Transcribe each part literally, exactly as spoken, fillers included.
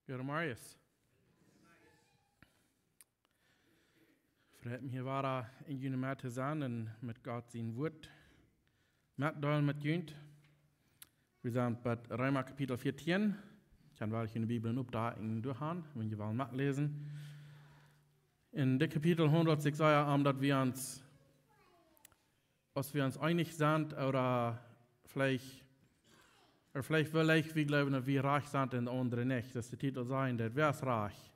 Goedemorjes. Freit mie hia wada en june Med to sennen un met Gott sien Wuat mettodeelen met junt. Wie sent bie Reema Kapitel vieetieen. Jie kjennen wada june Bibel oppschlonen, wan jie wellen metläsen. En dit Kapitel haundelt sikj sea om daut wie ons, aus wie ons eenich sent, ooda veleicht, ooda veleicht well wie jleewen, daut wie rajcht sent un de aundre nich. Daut es de Titel sajen, daut: Wäa es rajcht?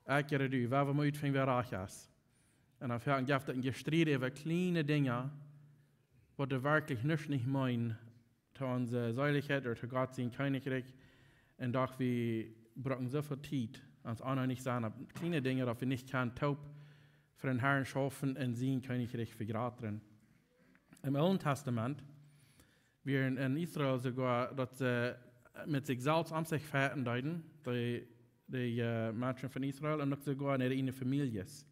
Ekj ooda du? Wäa well mol utfinjen, wäa rajcht es? Un dan foaken jeft daut een Jestried äwa kjliene Dinja, waut doa werkjlich nuscht nich meenen to onse Seelichkjeit ooda to Gott sien Kjennichrikj. Un doch wie brucken soo väl Tiet, ons auneenich sennen opp kjliene Dinja, daut wie nich kjennen toop fa dän Herrn schaufen un sien Kjennichrikj vegrooten. Em Oolen Tastament wieren en Israel soogoa, daut see met sikj selfst om sikj fechten deeden, dee, dee, äh, Menschen von Israel, un uk soogoa en äare ieejne Famieljes.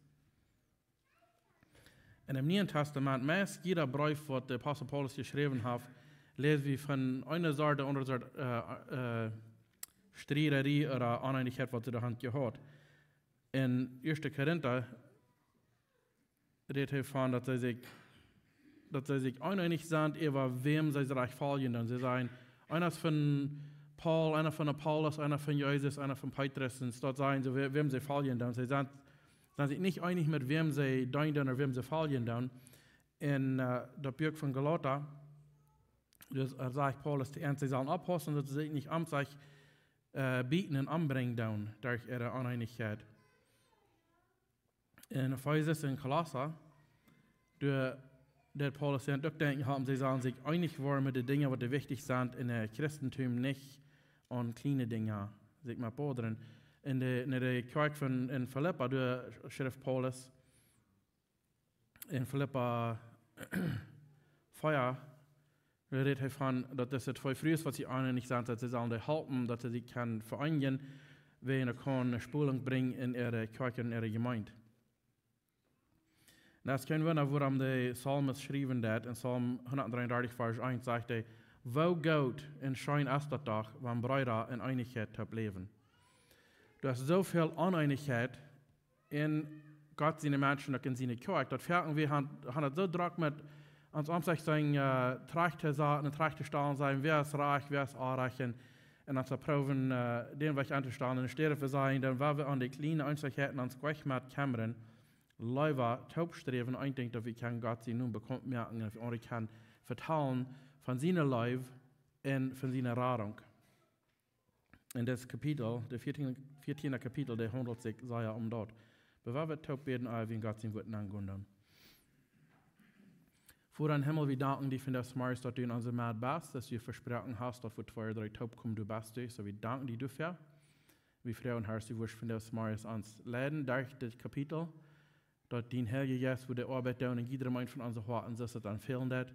En em Nieen Tastament, meist jieda Breef, waut de Apostel Paulus jeschräwen haft, läs wie von eene Sort, aundre Sort, äh, äh, Striederie ooda Oneenichkjeit, waut see doa han jehaut. En Ieeschte Korinta rät hee von, daut see sikj, daut see sikj oneenich sent äwa wäm see rajcht foljen. Dan see sajen, eena es von Paul, eena von Apollos, eena von Jesus, eena von Petrus. Un daut sajen see, wä-, wäm see foljen. Dan see sent, sent sikj nich eenich met wäm see deenen ooda wäm see foljen. Dan en, äh, daut Buak von Galata, doa, äh, sajcht Paulus to an, see sellen oppaussen, daut see sikj nich om sikj, äh, bieten un ombrinjen doonen derch äare Oneenichkjeit. En Efesus un Kolossa, doa, doa deed Paulus an uk denkjen haben, see sellen sikj eenich woaren met de Dinja, waut doa wichtich sent en daut Christentum, nich aun kjliene Dinja sikj met bodren. En de, en de Kjoakj von, en Filippa, doa schrift Paulus en Filippa vea, doa rät hee von, daut dise twee Frues, waut see oneenich sent, daut see sellen dee halpen, daut see sikj kjennen ve'eenijen, wäajen daut kaun eene Spolunk brinjen en äare Kjoakj, en äare Jemeent. Un daut es kjeen Wunda, wuarom de Psalmist schriewen deed, en Psalm hundatdreeundartich, Varsch eent, sajcht hee: "Woo goot un scheen es daut doch, wan Breeda en Eenichkjeit toop läwen." Doa es soo väl Oneenichkjeit en Gott siene Menschen, uk en siene Kjoakj. Daut foaken wie han, han daut soo drock met ons om sikj sennen, äh, trajcht to saten un trajcht to stalen, sajen, wäa es rajcht, wäa es orrajcht, un, un ons proowen, äh, dän Wajch aun to stalen. Un enne Städ to sajen, dan woa wie aun de kjliene Eenichkjeiten ons nich met kjemmren, leewa toop sträwen, een Dinkj, daut wie kjennen Gott sienen Nomen bekaunt moaken un aundre kjennen vetalen von siene Leew un von siene Radunk. En dit Kapitel, de vieetiende, vieetiende Kapitel, dee haundelt sikj sea om daut. Oba wie woaren toop bäden, ea wie en Gott sien Wuat nengonen doonen. Voda em Himmel, wie danken die vondoag zemorjes, daut du en onse Med best, daut du vesproaken hast, daut wua twee ooda dree toopkomen, du best doa. Soo, wie danken die doafäa. Wie froagen, Herr, du wurscht vondoag zemorjes ons leiden derch dit Kapitel, daut dien Heilja Jeist wudd de Oabeit doonen en jiedrem eenen von onse Hoaten, soo aus daut dan fälen deed,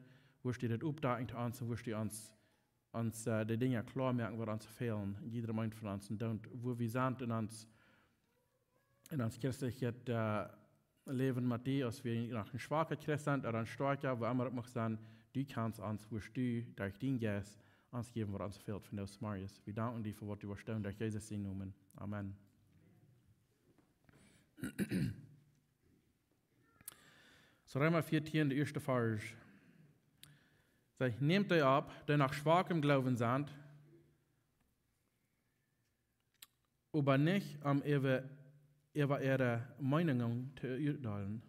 wurscht du dit oppdakjen to ons un wurscht du ons ons, äh, de Dinja kloa moaken, waut ons fälen. Jiedrem eenen von ons, un dan, wua wie sent en ons, en ons christlichet, äh, Läwen met die, aus wie noch een schwaka Christ sent ooda een stoakja, wua emma daut mucht sennen, du kaust ons, wurscht du derch dienen Jeist ons jäwen, waut ons fält vondoag zemorjes. Wie danken die fa waut du woascht doonen, derch Jesus sienen Nomen. Amen. Soo, Reema vieetieen, de ieeschte Varsch. Sajcht: "Nämt dee opp, dee noch schwak em Gloowen sent, oba nich om äwa, äwa äare Meenungen to urteilen."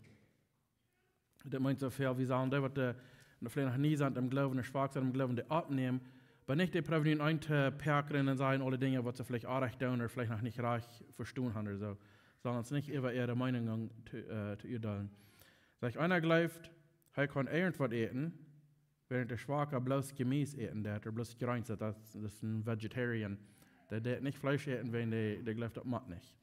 Daut meent soo väl, wie sellen dee, waut, äh, veleicht noch nie sent em Gloowen, schwak sent em Gloowen, dee oppnämen, oba nich dee proowen, an to päakjren un sajen aule Dinja, waut see veleicht orrajcht doonen ooda veleicht noch nich rajcht vestonen haben ooda soo. Sellen ons nich äwa äare Meenungen to, äh, to urteilen. Sajcht: "Eena jleeft, hee kaun irjentwaut äten, wäarent de Schwaka bloos Jemies äten deit, ooda bloos Jreens, daut, daut es een Vegetarian. Dee deit nich Fleesch äten, wäajen dee, dee jleeft daut mott nich."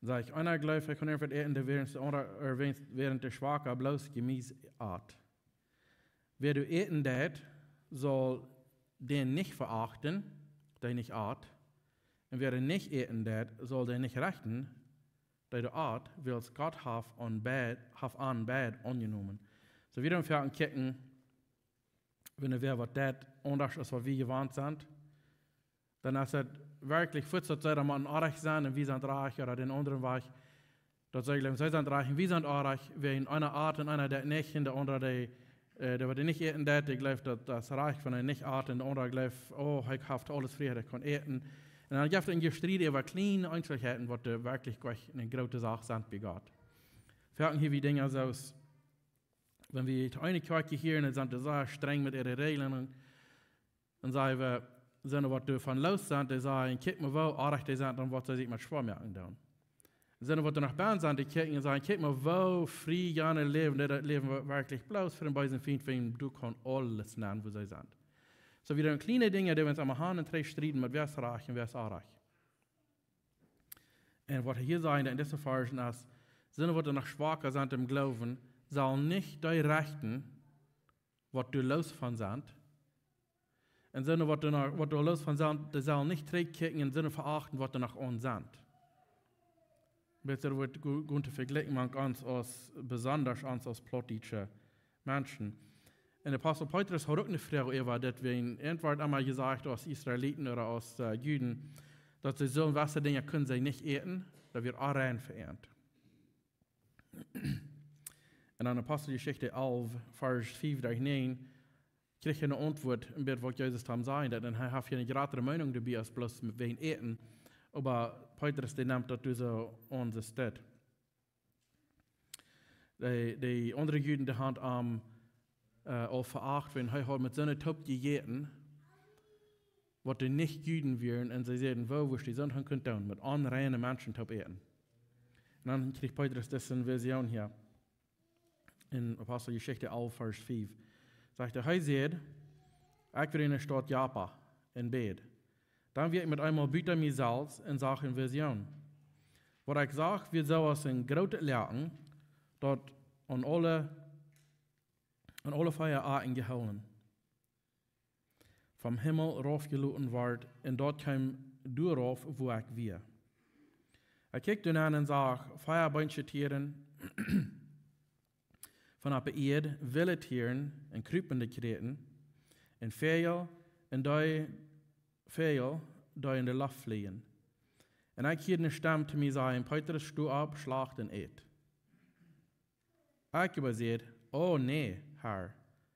Sajcht: "Eena jleeft, hee kaun irjentwaut äten, dee wäarent de aundre, äh, wäarent, wäarent de Schwaka bloos Jemies at. Wäa doa äten deit, saul dän nich veachten, dee nich at. Un wäa doa nich äten deit, saul dän nich rechten, dee doa at, wiels Gott haft an beid, haft an beid aunjenomen." Soo, wie dan foaken kjikjen, wan wäa waut deit aundasch aus waut wie jewant sent, Dan es daut werkjlich fuaz, daut see dan mau oarich sent un wie sent rajcht, ooda dän aundren Wajch, daut see jleewen, see sent rajcht un wie sent oarich, wäajen eena ät un eena deit nich un de aundra, dee, äh, dee waut nich äten deit, dee jleeft, daut daut es rajcht, wan hee nich ät, un de aundra jleeft, oh, hee haft aules frie, hee kaun äten. Un dan jeft et een Jestried äwa kjliene Eenzelheiten, waut doa werkjlich jlikj eene groote Sach sent bie Gott. Wie haben hia wie Dinja soo aus, wan wie to eene Kjoakj jehieren, dan sent see sea strenj met äare Räajlen un, un sajen wie, sent waut doavon loos sent, dee sajen, kjikj mau, woo oarich dee sent, dan woat see sikj met schwoa moaken doonen. Sent waut doa noch bie sent, dee kjikjen un sajen, kjikj mau, woo frie jane läwen, dee daut läwen werkjlich bloos fa dän beesen Fient, wäajen doa kaun aules nenn, woo see sent. Soo, wie dan kjliene Dinja, dee wie ons emma han un trigj strieden met wäa es rajcht un wäa es oarich. Un waut hee hia sajcht en dise Varschen es, sent waut doa noch schwaka sent em Gloowen, sellen nich dee rechten, waut doa loos von sent. Un sent waut doa noch, waut doa loos von sent, dee sellen nich trigjkjikjen un sent veachten, waut doa noch aun sent. Bät daut woat gu-, goot to vejlikjen met ons aus, besonda ons aus plautdietsche Menschen. Un de Apostel Petrus haud uk eene Froag äwa daut, wäajen an woat emma jesajcht, aus Israeliten ooda aus, äh, Juden, daut see soo jewesse Dinja kunnen see nich äten, daut wia onrein fa an. Un en Aposteljeschicht alf, Varsch fief bat näajen, kjrieech hee eene Auntwuat, een bät waut Jesus am säd, un hee haft hia eene jratre Meenunk doabie aus bloos wäajen Äten, oba Petrus, dee nemt daut soo aun, soo steit. De, de aundre Juden, dee haben am, äh, aul veacht, wan hee haud met soone toop jejäten, waut dee nich Juden wieren, un see säden, woo, woo es dee soont han kunt doonen, met onreine Menschen toop äten. Un dan kjrieech Petrus dise Vision hia. En Aposteljeschicht alf, Varsch fief. Sajcht hee, hee säd, ekj wia en de Staut Joppa un bäd. Dan wia ekj met eemol buta mie selfst un sach eene Vision. Waut ekj sach, wia soo aus een grootet Loaken, daut aun aule, aun aule vea Akjen jehoolen, vom Himmel raufjeloten wort, un daut kjeem doarauf, wua ekj wia. Ekj kjikjt doa nenn un sach vea beensche Tieren von opp de Ieed, wille Tieren un kjrupende Kjräten, un Väajel, un dee Väajel, dee en de Loft flieejen. Un ekj hieed eene Stemm to mie sajen: Petrus, sto opp, schlacht un ät. Ekj oba säd: O nä, Herr,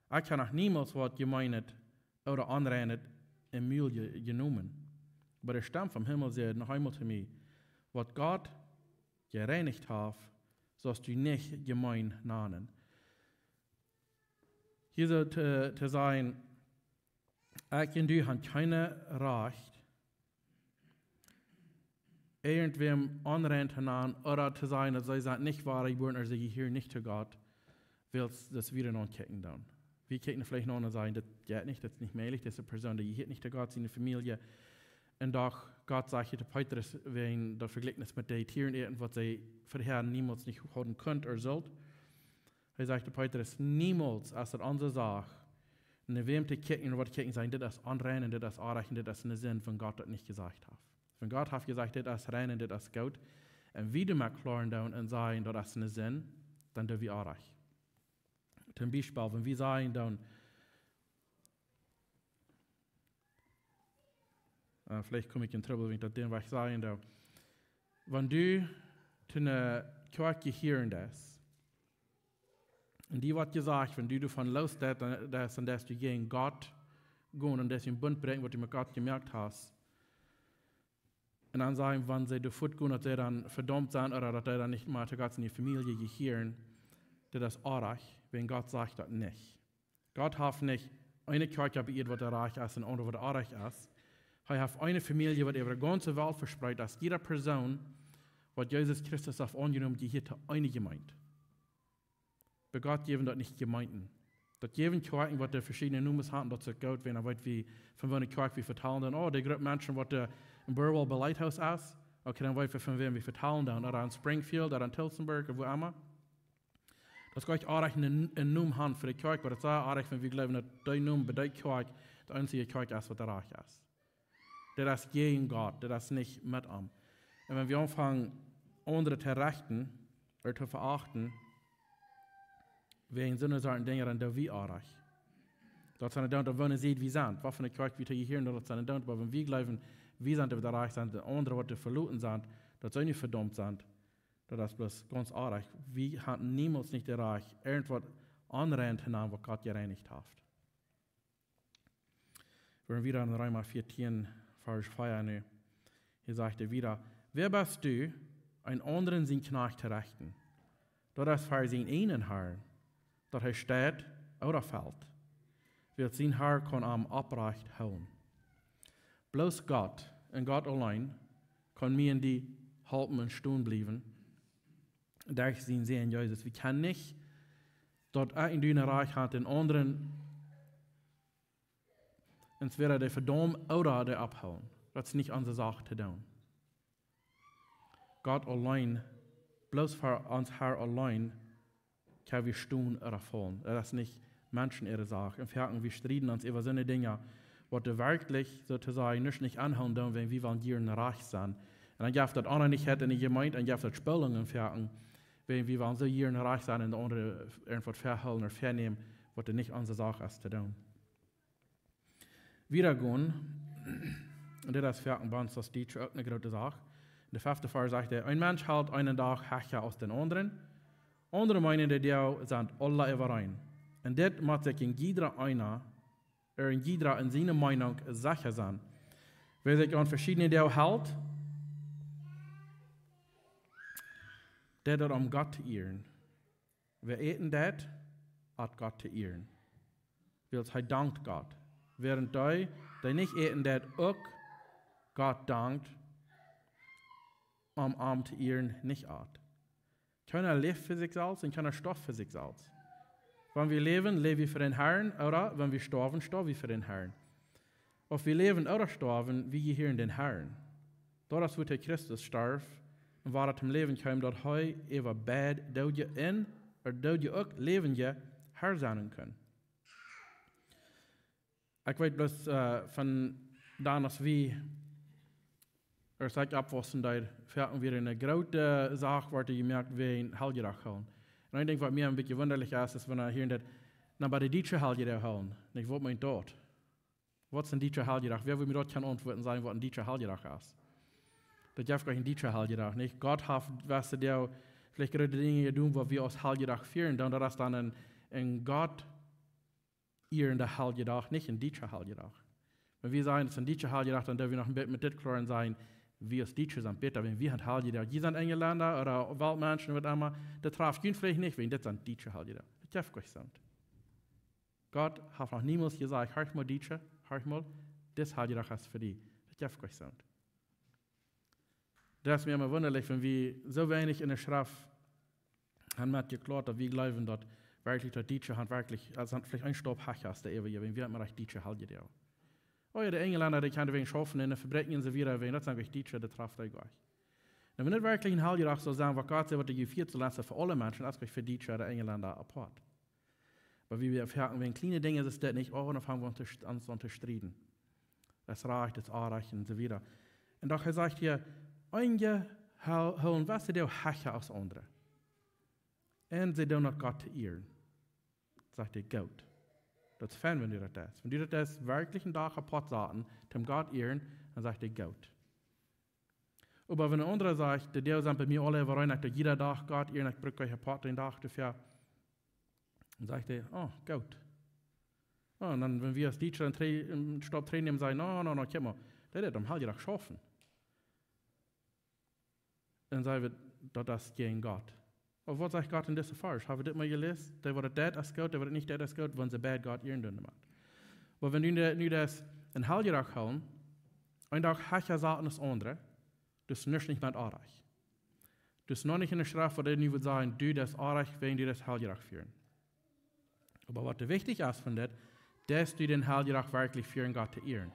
ekj hab noch niemols waut Jemeenet ooda Onreinet em Mul je-, jenomen. Oba de Stemm vom Himmel säd noch eemol to mie: Waut Gott jereinicht haft, saust du nich jemeen nanen. Hia soo to, to sajen, ekj un du haben kjeen Rajcht, irjentwäm onrein to nanen ooda to sajen, daut see sent nich woa jeboaren ooda see jehieren nich to Gott, wiels daut wie dan ankjikjen dan. Wie kjikjen veleicht no un sajen, daut jeit nich, daut es nich mäajlich, dise Persoon, dee jehieet nich to Gott siene Famielje. Un doch, Gott sajcht hia to Petrus, wäajen daut Vejlikjnis met de Tieren äten, waut see verhäa niemols nich hauden kunt ooda sullt. Hee sajcht to Petrus, niemols es daut onse Sach, no wäm to kjikjen, waut to kjikjen, sajen, dit es onrein un dit es oajch un dit es eene Sind, wan Gott daut nich jesajcht haft. Wan Gott haft jesajcht, dit es rein un dit es goot, un wie doamet kloaren doonen un sajen, daut es eene Sind, dan doo wie oajch. Toom Biespel, wan wie sajen doonen, äh, veleicht kom ekj en Trubbel, wan ekj daut dän Wajch sajen doo. Wan du to eene Kjoakj jehieren deist, un die woat jesajcht, wan du doavon loosdeist, dan, dan, dan deist du jäajen Gott gonen un deist een Bunt bräakjen, waut du met Gott jemoakt hast. Un dan sajen, wan see doa fuat gonen, daut see dan vedaumt sent ooda daut see dan nich mea to Gott siene Famielje jehieren, daut es oajch, wan Gott sajcht daut nich. Gott haft nich eene Kjoakj opp Ieed, waut rajcht es, un eene, waut oajch es. Hee haft eene Famielje, waut äwa de gaunze Welt vespreet es. Jieda Persoon, waut Jesus Christus haft aunjenomen, dee hieet to eene Jemeent. Bie Gott jäwen daut nich Jemeenten. Daut jäwen Kjoakjen, waut veschiedne Nomes haben, daut es goot, wan wie weeten, von waut eene Kjoakj wie vetalen, dan, oh, dee Grupp Menschen, waut doa en Burwell bie Lighthouse es, okay, dan weeten wie, von wäm wie vetalen, dan, ooda en Springfield, ooda en Tillsonburg, ooda wua emma. Daut es goanich oajch, een, een Nomen haben fa de Kjoakj, oba daut es oajch, wan wie jleewen, daut dee Nomen bie dee Kjoakj de eensje Kjoakj es, waut rajcht es. Daut es jäajen Gott, daut es nich met am. Un wan wie aunfangen, aundre to rechten, ooda to veachten, wäajen soone Sachen, Dinja, dan doo wie oajch. Daut sent dan, daut woone Sied wie sent. Waut fa eene Kjoakj wie to hieren, daut sent dan, oba wan wie jleewen, wie sent de Rajcht, sent de aundre, waut de Veloten sent, daut see nu vedaumt sent, daut es bloos gaunz oajch. Wie haben niemols nich de Rajcht, irjentwaut aunrein to nämen, waut Gott jereinicht haft. Wie wieda en Reema vieetieen, Varsch vea nu. Hia sajcht hee wieda: "Wäa best du, een aundren sien Kjnajcht to rechten? Daut es fa sien eenen Harn, daut hee steit ooda felt, wiels sien Har kaun am oprajcht hoolen." Bloos Gott un Gott auleen kaun mie un die halpen un stonen bliewen derch sienen Sän Jesus. Wie kjennen nich daut ekj un du een Rajcht haben, dän aundren entwäda dee vedaumen ooda dee ophoolen. Daut es nich onse Sach to doonen. Gott auleen, bloos fa ons Har auleen, kjenn wie stonen ooda faulen. Daut es nich Menschen äare Sach. Un foaken, wie strieden ons äwa soone Dinja, waut werkjlich, soo to sajen, nuscht nich aunhoolen doonen, wan wie wellen jieren rajcht sennen. Un dan jeft daut Eenichkjeit en de Jemeent, un jeft daut Spaltungen foaken, wan wie wellen soo jieren rajcht sennen un de aundre irjentwaut väahoolen ooda väanämen, waut nich onse Sach es to doonen. Wieda gonen, un dit es foaken bie ons aus Dietsche uk eene groote Sach. Enn dän feften Varsch sajcht hee: "Een Mensch helt eenen Dach hecha aus dän aundren. Aundre meenen, de Doag sent aula äwareen. Un dit mott sikj een jiedra eena, ooda een jiedra enn siene Meenunk secha sennen. Wäa sikj aun veschiedne Doag helt, deit daut om Gott to ieren. Wäa äten deit, at Gott to ieren, wiels hee dankt Gott. Wäarent dee, dee nich äten deit, uk Gott dankt, om am to ieren, nich at. Kjeena läft fa sikj selfst un kjeena stoaft fa sikj selfst. Wan wie läwen, läw wie fa dän Harn, ooda wan wie stoawen, stoaw wie fa dän Harn. Auf wie läwen ooda stoawen, wie jehieren dän Harn. Doaromm es, wua Christus storf un wada toom Läwen kjeem, daut hee äwa beid Doodje un, ooda Doodje uk, Läwendje Har sennen kunn." Ekj weet bloos, äh, von dan aus wie, aus ekj oppwaussen deed, foaken wia eene groote Sach, wort jemoakt wäajen Heljedach hoolen. Un een Dinkj, waut mie een bät wundalich es, es, wan wie hieren daut, na, bie de Dietsche Heljedach hoolen. Nich, waut meent daut? Waut es een Dietsche Heljedach? Wäa wudd mie daut kjennen auntwuaden, sajen, waut een Dietsche Heljedach es? Daut jeft goanich een Dietsche Heljedach, nich? Gott haft, weetst du, veleicht groote Dinja jedonen, waut wie aus Heljedach fieren, dan daut es dan een, een Gott ierende Heljedach, nich een Dietsche Heljedach. Wan wie sajen, daut es een Dietsche Heljedach, dan doo wie noch een bät met dit kloa un sajen, wie aus Dietsche sent bäta, wan wie haben Heljedach. Jie sent Enjlenda ooda Weltmenschen, waut emma, daut traft junt veleicht nich, wan dit sent Dietsche Heljedach. Daut jeft goanich soont. Gott haft noch niemols jesajcht: "Horch mol, Dietsche, horch mol, dis Heljedach es fa die." Daut jeft goanich soont. Daut es mie emma wundalich, wan wie soo weinich enne Schreft haben met jekloat, daut wie jleewen, daut werkjlich daut Dietsche haft werkjlich, aulsoo veleicht een Staup hecha aus de äwaje, wan wie haben rajcht Dietsche Heljedach. Oh jo, de Enjlenda, dee kjennen wäajen schaufen enne Fabriken un soo wieda, wäajen daut sent goanich Dietsche, daut traft dee goanich. Un wan daut werkjlich een Heljedach saul sennen, waut Gott sajcht, waut hee jefieet saul sennen fa aule Menschen, es goanich fa Dietsche ooda Enjlenda apoat. Oba wie, wie foaken wäajen kjliene Dinja, es daut nich, oh, dan fangen wie aun to st-, aun, aun to strieden. Daut es rajcht, daut es oajch un soo wieda. Un doch, hee sajcht hia, eenje hoo-, hoolen, weetst du, dee hecha aus aundre. Un see doonen daut Gott to ieren. Sajcht hee: "Goot." Daut es fein, wan du daut deist. Wan du daut deist, werkjlich een Dach apoat saten, toom Gott ieren, dan sajcht hee: "Goot." Oba wan een aundra sajcht: "De Doag sent bie mie aula äwareen, ekj doo jieda Dach Gott ieren, ekj bruk goanich apoat een Dach doafäa." Dan sajcht hee: "Oh, goot." Oh, un dan, wan wie aus Dietsche dan trigj, een Staup trigjnämen, sajen: "No, no, no, kjikj mol, dee deit aum Heljedach schaufen." Dan saj wie, daut es jäajen Gott. Oba waut sajcht Gott en dise Varsch? Haben wie dit mol jeläst? Dee, waut daut deit, es goot, dee, waut daut nich deit, es goot, wan see beid Gott ieren doonen doamet. Oba wan du nu, nu daut een Heljedach hoolen, een Dach hecha saten aus aundre, daut es nuscht nich met oajch. Daut es noch nich enne Schreft, waut hee nu wudd sajen, du, daut es oajch, wan du daut Heljedach fieren. Oba waut doa wichtich es von dit, daut du dän Heljedach werkjlich fieren, Gott to ieren.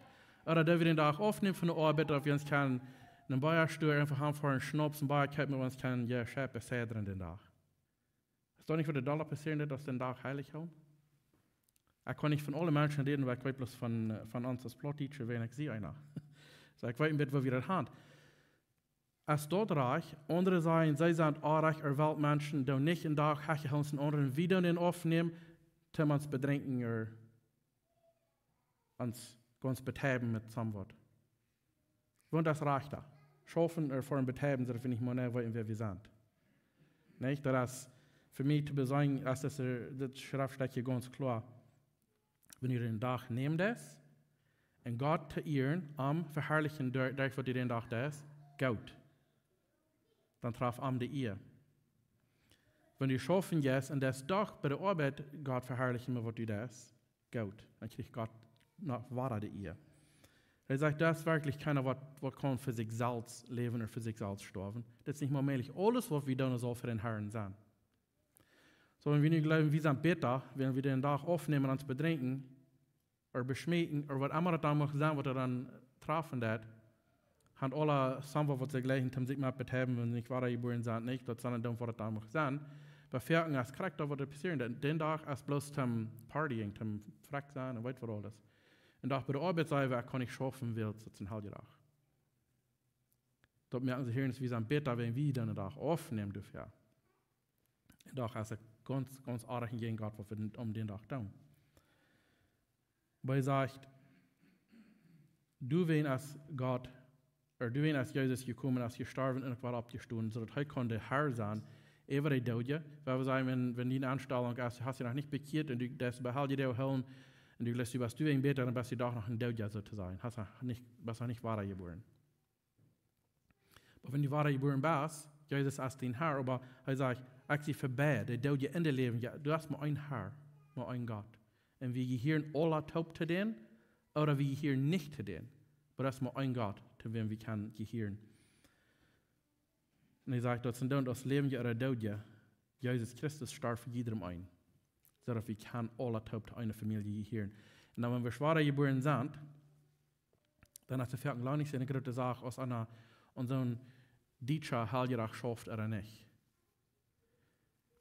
Ooda daut wie dän Dach aufnämen von de Oabeit, daut wie ons kjennen en Bia Store eenfach han fa een Schnaps, een Bia kjeepen, waut wie ons kjennen, jo, scheppe, sedren dän Dach. Es daut nich, waut doa aul passieren deit, daut see dän Dach heilich hoolen? Ekj kaun nich von aule Menschen räden, oba ekj weet bloos von, äh, von ons aus Plautdietsche, wan ekj see eena. Soo, ekj weet een bät, woo wie daut haben. Es daut rajcht, aundre sajen, see sent oajch, ooda Weltmenschen, doonen nich een Dach hecha hoolen aus aundre, un wie doonen dän aufnämen, toom ons bedrinkjen, ooda ons gaunz betäuben met somewhat. Wan daut rajcht, schaufen ea fa een Betäuben, soo daut wie nich mea weeten, wäa wie sent. Nich? Daut es fa mie to beseenen, aus dit, dit Schreftstekj gaunz kloa. Wan du dän Dach nämen deist, un Gott to ieren, am veharlichen derch, derch waut du dän Dach deist, goot. Dan traf am de Ea. Wan du schaufen jeist un deist doch bie de Oabeit Gott veharlichen met waut du deist, goot. Dan kjricht Gott noch wada de Ea. Hee sajcht, daut es werkjlich kjeena waut, waut kaun fa sikj selfst läwen ooda fa sikj selfst stoawen. Daut es nich mea mäajlich. Aules waut wie doonen saul fa dän Herrn sennen. Soo, wan wie nu jleewen, wie sent bäta, wan wie dän Dach aufnämen, ons bedrinkjen, ooda beschmäten, ooda waut emma daut dan mach sennen, waut doa dan trafen deit, haben aule somewhat waut see jlikjen, toom sikj met betäuben, wan see nich wada jebuaren sent, nich? Daut sent dan waut daut dan mach sennen. Oba foaken es krakjt daut waut doa passieren deit. Dän Dach es bloos toom partying, toom frakj sennen un weet waut aules. Un doch bie de Oabeit sajen wie, ekj kaun nich schaufen, wiels daut es een Heljedach. Daut moakjen see hia, daut wie sent bäta, wan wie dän Dach aufnämen doafäa. Doch es et gaunz, gaunz oajch jäajen Gott, waut wie om dän Dach doonen. Oba hee sajcht, doawäajen es Gott, ooda doawäajen es Jesus jekomen, es jestorwen un uk wada oppjestonen, soo daut hee kunn de Herr sennen äwa de Doodje. Wan wie sajen, wan, wan diene Enstalunk es, du hast die noch nich bekjieet un du deist bie Heljedach hoolen un du jleefst, du best doawäajen bäta, dan best du doch noch een Doodja, soo to sajen. Hast noch nich, best noch nich wada jebuaren. Oba wan du wada jebuaren best, Jesus es dien Herr, oba hee sajcht, ekj sie fa beid, de Doodje un de Läwendje. Du hast mau een Herr, mau een Gott. Un wie jehieren aula toop to dän, ooda wie jehieren nich to dän. Oba daut es mau een Gott, to wäm wie kjennen jehieren. Un hee sajcht, daut sent dan aus Läwendje ooda Doodje. Jesus Christus storf fa jiedrem eenen. Soo daut wie kjennen aula toop to eene Famielje jehieren. Un dan, wan wie wada jebuaren sent, dan es et foaken lang nich soone groote Sach, aus eena aun soon dietscha Heljedach schauft ooda nich.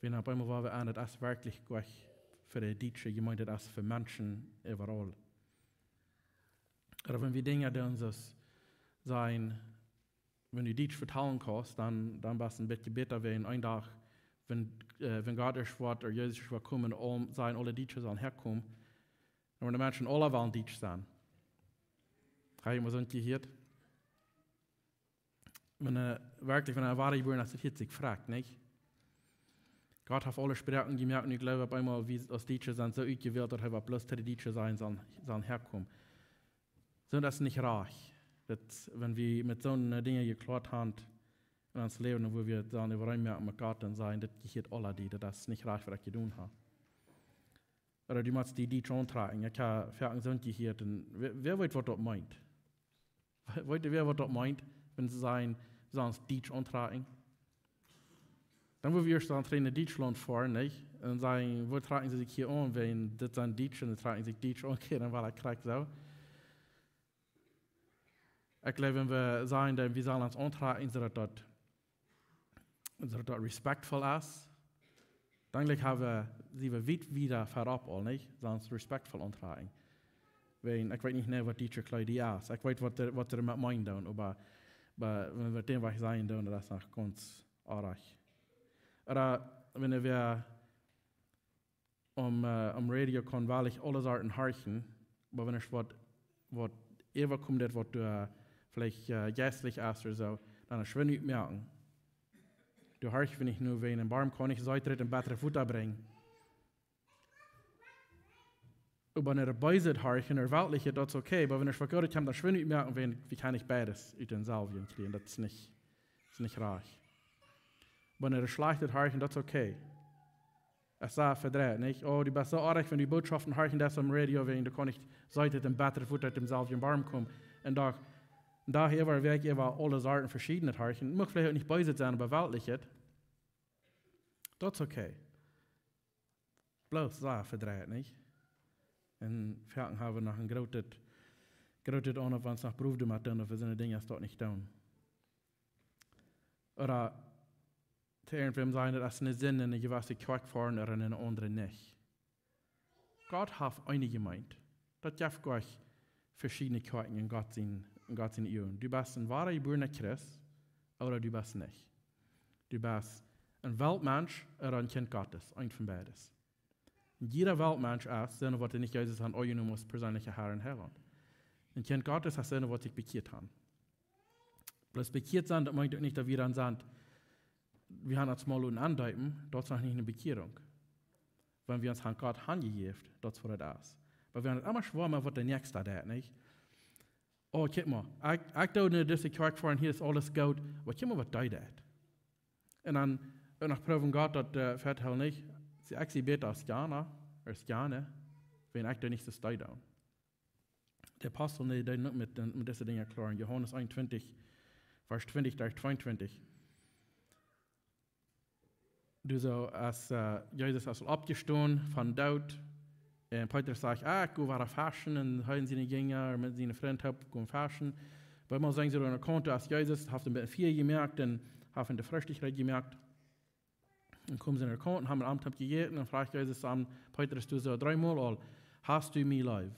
Wan opp eemol woa wie aun, daut es werkjlich goot fa de dietsche Jemeent, daut es fa Menschen äwaraul. Ooda wan wie Dinja doonen, soo aus sajen, wan du Dietsch vetalen kaust, dan, dan best du een bät bäta, wan een Dach, wan, äh, wan Gott ieescht woat, ooda Jesus ieescht woat komen, om sajen, aule Dietsche sellen häakomen, dan woaren de Menschen aula wellen Dietsch sennen. Hab jie mol soont jehieet? Wan, äh, werkjlich, wan eena wada jebuaren es, daut hieet sikj frakj, nich? Gott haft aule Sproaken jemoakt, un ekj jleew, opp eemol, wie aus Dietsche sent soo utjewält, daut hee woat bloos to de Dietsche sajen, sellen, sellen häakomen. Soo, daut es nich rajcht. Daut, wan wie met soone Dinja jekloat haben en ons Läwen, wua wie dan äwareen moaken met Gott un sajen, daut jehieet aula die, daut es nich rajcht, waut ekj jedonen hab. Ooda du motst die Dietsch auntrakjen. Ekj hab foaken soont jehieet. Un wäa, wäa weet, waut daut meent? Weet wäa, waut daut meent, wan see sajen, see sellen ons Dietsch auntrakjen? Dan woa wie ieescht dan trigj no Dietschlaunt foaren, nich? Un sajen, wuarom trakjen see sikj hia aun? Wan dit sent Dietsche, dan trakjen see sikj Dietsch aun, okay, dan woa ekj krakjt soo. Ekj jleew, wan wie sajen, daut wie sellen ons auntrakjen, soo daut daut, soo daut daut respectful es, dan jlikj hab wie, sent wie wiet wieda verop aul, nich? Sellen ons respectful auntrakjen. Wan, ekj weet nich, nä, waut Dietsche Kjleeda es. Ekj weet, waut dee, waut dee met meenen doonen, oba, oba wan wie dän Wajch sajen doonen, daut es noch gaunz oajch. Ooda wan wie om, äh, om Radio kaun well ekj aule Sorten horchen, oba wan ekj waut, waut äwakomen deit, waut doa, äh, veleicht, äh, jeistlich es ooda soo, dan es schwind utmoaken. Du horchst, wan ekj nu, wan een Boom kaun nich seetrigj een bätret Wota brinjen. Oba wan du beeset horchst, ooda weltlichet, daut es okay, oba wan ekj waut Goodet kaun, dan schwind utmoaken, wan, wie kjennen nich beides ut dänselwjen kjrieen, daut es nich, es nich rajcht. Wan du schlajchtet horchst, daut es okay. Es soo vedreit, nich? Oh, du best soo oajch, wan du Botschoften horchst, daut es aum Radio, wan du kaust nich seetrigj een bätret Wota ut dänselwjen Boom komen. Un doch, un doch äwa, wäa ekj äwa aule Sorten veschiednet horchen. Mucht veleicht uk nich beeset sennen, oba weltlichet. Daut es okay. Bloos soo vedreit, nich? Un foaken hab wie noch een grootet, grootet Aunhoof, waut ons noch Proowt moakt, daut wie soone Dinja daut nich doonen. Ooda to irjentwäm sajen, daut es eene Sind, en eene jewesse Kjoakj foaren ooda en eene aundre nich. Gott haft eene Jemeent. Daut jeft goanich veschiedne Kjoakjen en Gott sien, en Gott siene Uagen. Du best een woarebuarna Christ, ooda du best nich. Du best een Weltmensch ooda een Kjint Gottes, eent von beides. Un jieda Weltmensch es, sennen waut nich Jesus aunjenomen aus persenelja Herr un Heilaunt. Un Kjint Gottes es sennen waut sikj bekjieet han. Bloos bekjieet sennen, daut meent uk nich, daut wie dan sent, wie han ons mol loten aundeepen, daut es noch nich eene Bekjierunk. Wan wie ons aun Gott han jejäft, daut es waut daut es. Oba wie han daut emma schwoa met waut de Näakjsta deit, nich? Oh, kjikj mol, ekj, ekj doo no dise Kjoakj foaren, hia es aules goot, oba kjikj mol waut dee deit. Un dan uk noch proowen Gott daut, äh, vetalen, nich? See, ekj sie bäta aus jana, aus jana, wan ekj doo nich soo aus dee doonen. De Apostel, dee deeden uk met, met dise Dinja kloa. En Johanes eenuntwintich, Varsch twintich derch tweeuntwintich. Doa soo aus, äh, Jesus es aul oppjestonen vom Doot. Un Petrus sajcht: "Ah, ekj go wada feschen." Un hee un siene Jinja met siene Frind toop gonen feschen. Bie mol sent see doa aun de Kaunt, doa es Jesus, haft een bät Fia jemoakt un haft een Freestikj reed jemoakt. Un kjeemen see aun de Kaunt un haben Abendmahl jejäten. Un fruach Jesus aun Petrus doa soo dreemol aul: "Hast du mie leef?"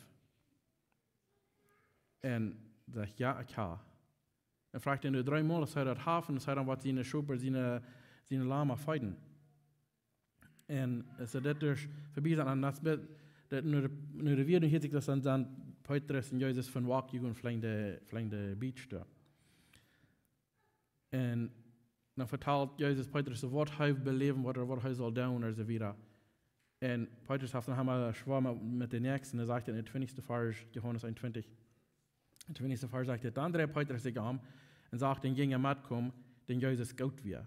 Un sajcht: "Jo, ekj ha." Un fruach hee nu dreemol, aus hee daut haft, un aus hee dan waut siene Schop, siene, siene Lama feeden. Un soo daut es verbie sennen, un daut es bie, daut nu de, nu de Wieed, hieet sikj daut dan, dan Petrus un Jesus von Wolkj jegonen, fleien de, fleien de Beach doa. Un dan vetalt Jesus Petrus waut hee beläwen woat, waut hee saul doonen, un soo wieda. Un Petrus haft dan emma schwoa met, met de Näakjsta, un hee sajcht en dän twintichsten Varsch, Johanes eenuntwintich, dän twintichsten Varsch sajcht hee: "Dan dreid Petrus sikj om un sach dän Jinja metkomen, dän Jesus goot wia.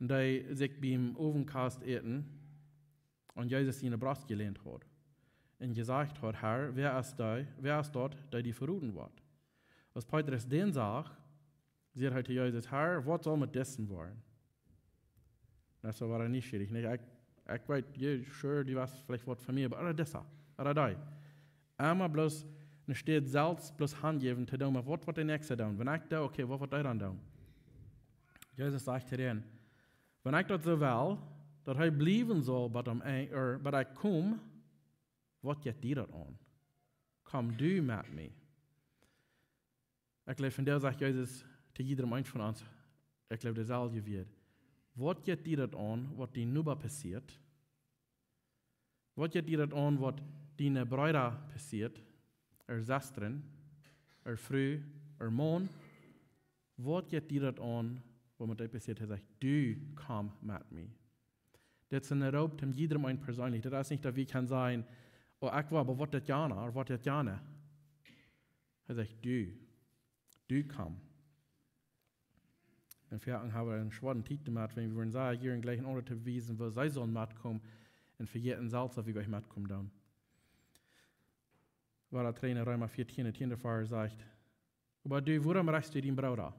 Un dee sikj biem Owentkost äten aun Jesus siene Brost jelänt haud. Un jesajcht haud: 'Herr, wäa es dee, wäa es daut, dee die veroden woat?' Aus Petrus dän sach, säd hee to Jesus: 'Herr, waut saul met disen woaren?'" Daut es wada nieschierich, nich? Ekj, ekj weet, je, sure, dee wia veleicht waut von mie, oba, ooda disa, ooda dee. Emma bloos, enne Städ selfst bloos hanjäwen to doonen, oba waut, waut de Näakjsta doonen. Wan ekj doo, okay, waut, waut dee dan doonen? Jesus sajcht hia: "Wan ekj daut soo well, daut hee bliewen saul bat aum Enj, ooda bat ekj kom, waut jeit die daut aun? Komm du met mie." Ekj jleew, vondoag sajcht Jesus to jiedrem eenen von ons, ekj jleew, deeselwje Wieed: "Waut jeit die daut aun, waut dien Noba passieet? Waut jeit die daut aun, waut diene Breeda passieet, äare Sestren, äare Fru, äaren Maun? Waut jeit die daut aun, waut met die passieet?" Hee sajcht: "Du komm met mie." Dit es een Roop aun jiedrem eenen perseenlich. Daut es nich daut wie kjennen sajen: "Oh, ekj well, oba waut deit jana, ooda waut deit jana?" Hee sajcht: "Du, du komm." Un veleicht haben wie eene schwoare Tiet doamet, wan wie wellen sajen, hia een jlikjen aundren to bewiesen, woo see sellen metkomen, un vejäten selfst, daut wie jlikj metkomen doonen. Woo daut en Reema vieetieen, dän tieenden Varsch sajcht: "Oba du, wuarom rechst du dien Brooda?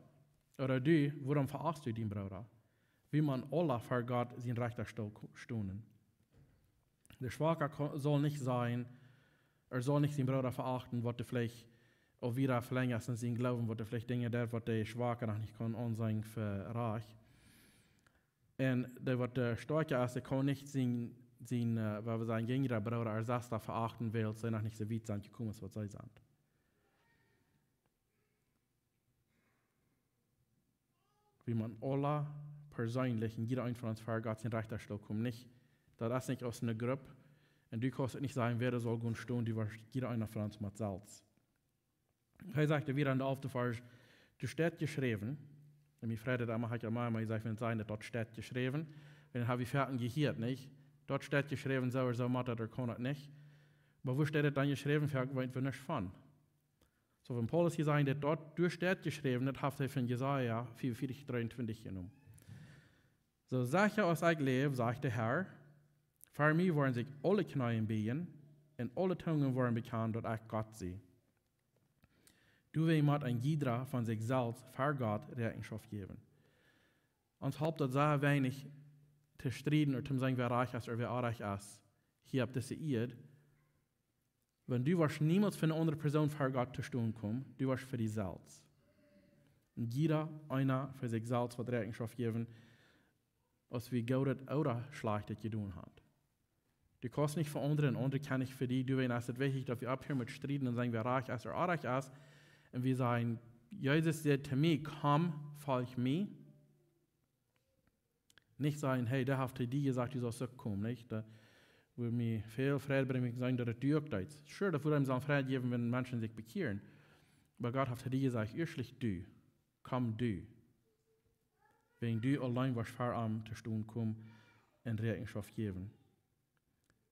Ooda du, wuarom veachst du dien Brooda? Wie motten aula ver Gott sienen Rechtastool ko-, stonen." De Schwaka ko-, saul nich sajen, hee saul nich sienen Brooda veachten, waut hee veleicht, ooda wieda velenjat en sienen Gloowen, waut hee veleicht Dinja deit, waut de Schwaka noch nich kaun aunseenen fa rajcht. Un dee, waut de Stoakja es, dee kaun nich sien, sien, äh, woo wie sajen, jinjra Brooda ooda Sesta veachten, wiels see noch nich soo wiet sent jekomen aus waut see sent. Wie motten aula perseenlich un jieda eena von ons ver Gott sienen Rechtastool komen, nich? Daut es nich aus eene Grupp. Un du kaust uk nich sajen, wäa doa saul gonen stonen, du woascht, jieda eena von ons mott selfst. Hee sajcht wieda en dän alften Varsch: "Doa steit jeschräwen." Un mie freit daut emma, hab ekj emma, emma jesajcht, wan see sajen, daut doa steit jeschräwen, dan hab wie foaken jehieet, nich? Doa steit jeschräwen, soo ooda soo mott daut, ooda kaun daut nich. Oba woo steit daut dan jeschräwen? Foaken weet wie nuscht von. Soo, wan Paulus hia sajcht, daut doa, doa steit jeschräwen, daut haft hee von Jesaja vea un vieetich, dree un twintich jenomen. "Soo secha aus ekj läw, sajcht de Herr, ver mie woaren sikj aule Kjneeen bieejen un aule Tungen woaren bekjanen, daut ekj Gott sie. Doawäajen mott een jiedra von sikj selfst ver Gott Rechenschoft jäwen." Ons halpt daut sea weinich to strieden ooda to sajen, wäa rajcht es ooda wäa orrajcht es, hia opp dise Ieed. Wan du woascht niemols fa eene aundre Persoon ver Gott to stonen komen, du woascht fa die selfst. Un jieda eena fa sikj selfst woat Rechenschoft jäwen, aus wie Goodet ooda Schlajchtet jedonen haben. Du kaust nich fa aundre un aundre kjennen nich fa die. Doawäajen es et wichtich, daut wie opphieren met strieden un sajen, wäa rajcht es ooda orrajcht es. Un wie sajen, Jesus säd to mie: "Komm, folj mie." Nich sajen: "Hey, dee haft to die jesajcht, du saust uk komen", nich? Daut, Wudd mie väl Freid brinjen, wan ekj saj, daut et du uk deist. Sure, daut wudd eenem Freid jäwen, wan Menschen sikj bekjieren. Oba Gott haft to die jesajcht: Ieeschtlich du, komm du. Wäajen du auleen woascht ver am to stonen komen un Räakjenschoft jäwen.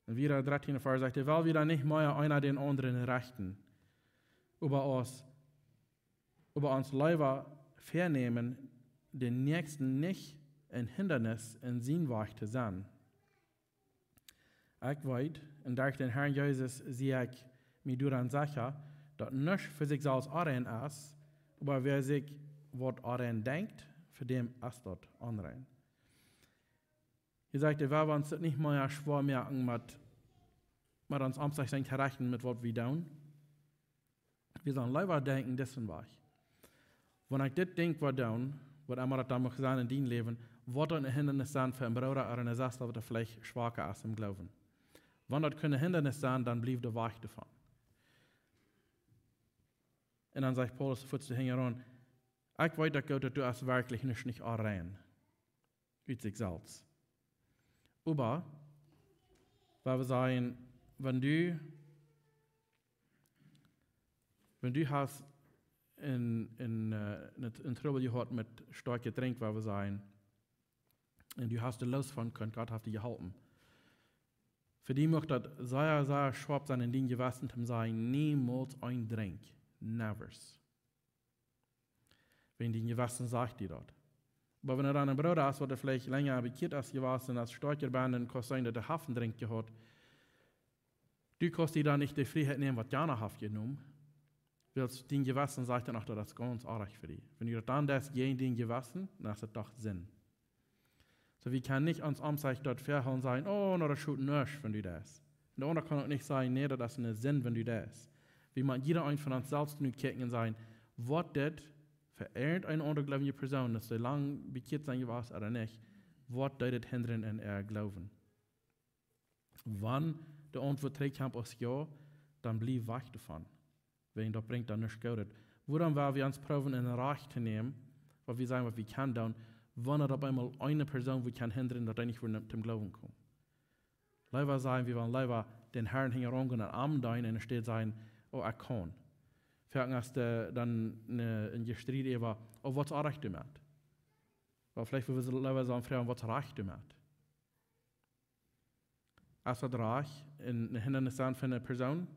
Un wieda, dartieende Varsch sajcht: Wiels wie dan nich mea eena dän aundren rechten, oba ons, oba ons leewa vänämen, dän Näakjsten nich een Hindanis en sienen Wajch to sennen. Ekj weet, un derch dän Herrn Jesus sie ekj mie doaraun secha, daut nuscht fa sikj selfst onrein es, oba wäa sikj waut onrein denkjt, fa däm es daut onrein. Hia sajcht hee, wie woaren ons daut nich mea schwoa moaken met, met ons Omzich sennen to rechten met waut wie doonen. Wie sellen leewa denkjen, dit es een Wajch. Wan ekj dit Dinkj woa doonen, waut emma daut dan mucht sennen en dien Läwen, woat daut een Hindanis sennen fa een Brooda ooda eene Sesta, waut veleicht schwaka es em Gloowen. Wan daut kunn een Hindanis sennen, dan bliew de Wajch doavon. Un dan sajcht Paulus fuaz hinjaraun: Ekj weet daut goot, daut du best werkjlich nich, nich onrein ut sikj selfst. Oba, wan wie sajen, wan du, wan du hast een, een, äh, een, een Trubbel jehaut met stoakjet Drinkj, wan wie sajen, un du hast doa loos von kunt, Gott haft die jeholpen. Fa die mucht daut sea, sea schwoa sennen en dien Jewessen to sajen: Niemols een Drinkj. Nevers. Wäajen dien Jewessen sajcht die daut. Oba wan du dan een Brooda hast, waut veleicht lenja bekjieet es jewast un aus stoakja best, dan kaust sajen, daut dee haft een Drinkj jehaut. Du kaust die dan nich de Frieheit nämen, waut jana haft jenomen. Wiels dien Jewessen sajcht dan uk, daut es gaunz oajch fa die. Wan du daut dan deist jäajen dien Jewessen, dan es et doch Sind. Soo, wie kjennen nich ons Omzich doa vehoolen un sajen: Oh, na, daut schot nuscht, wan du daut deist. Un de aundra kaun uk nich sajen: Nä, daut es eene Sind, wan du daut deist. Wie motten jieda eena von ons selfst nu kjikjen un sajen, waut dit fa irjent eene aundre gloowje Persoon, daut see lang bekjieet sent jewast ooda nich, waut deed et hindren en äa Gloowen? Wan de Auntwuat trigjkjemt aus jo, dan bliew wajch doavon. Wäajen daut brinjt dan nuscht Goodet. Wuarom woa wie ons proowen en Rajcht to nämen, waut wie sajen, waut wie kjennen doonen, wan et opp eemol eene Persoon woat kjennen hindren, daut dee nich woat toom Gloowen komen? Leewa sajen, wie wellen leewa dän Herrn hinjaraun gonen un am deenen, enne Städ sajen: Oh, ekj kaun. Foaken es doa dan een, een Jestried äwa: Oh, waut es oajch doamet? Oba veleicht wudden wie leewa sellen froagen: Waut es rajcht doamet? Es daut rajcht, een, een Hindanis sennen fa eene Persoon?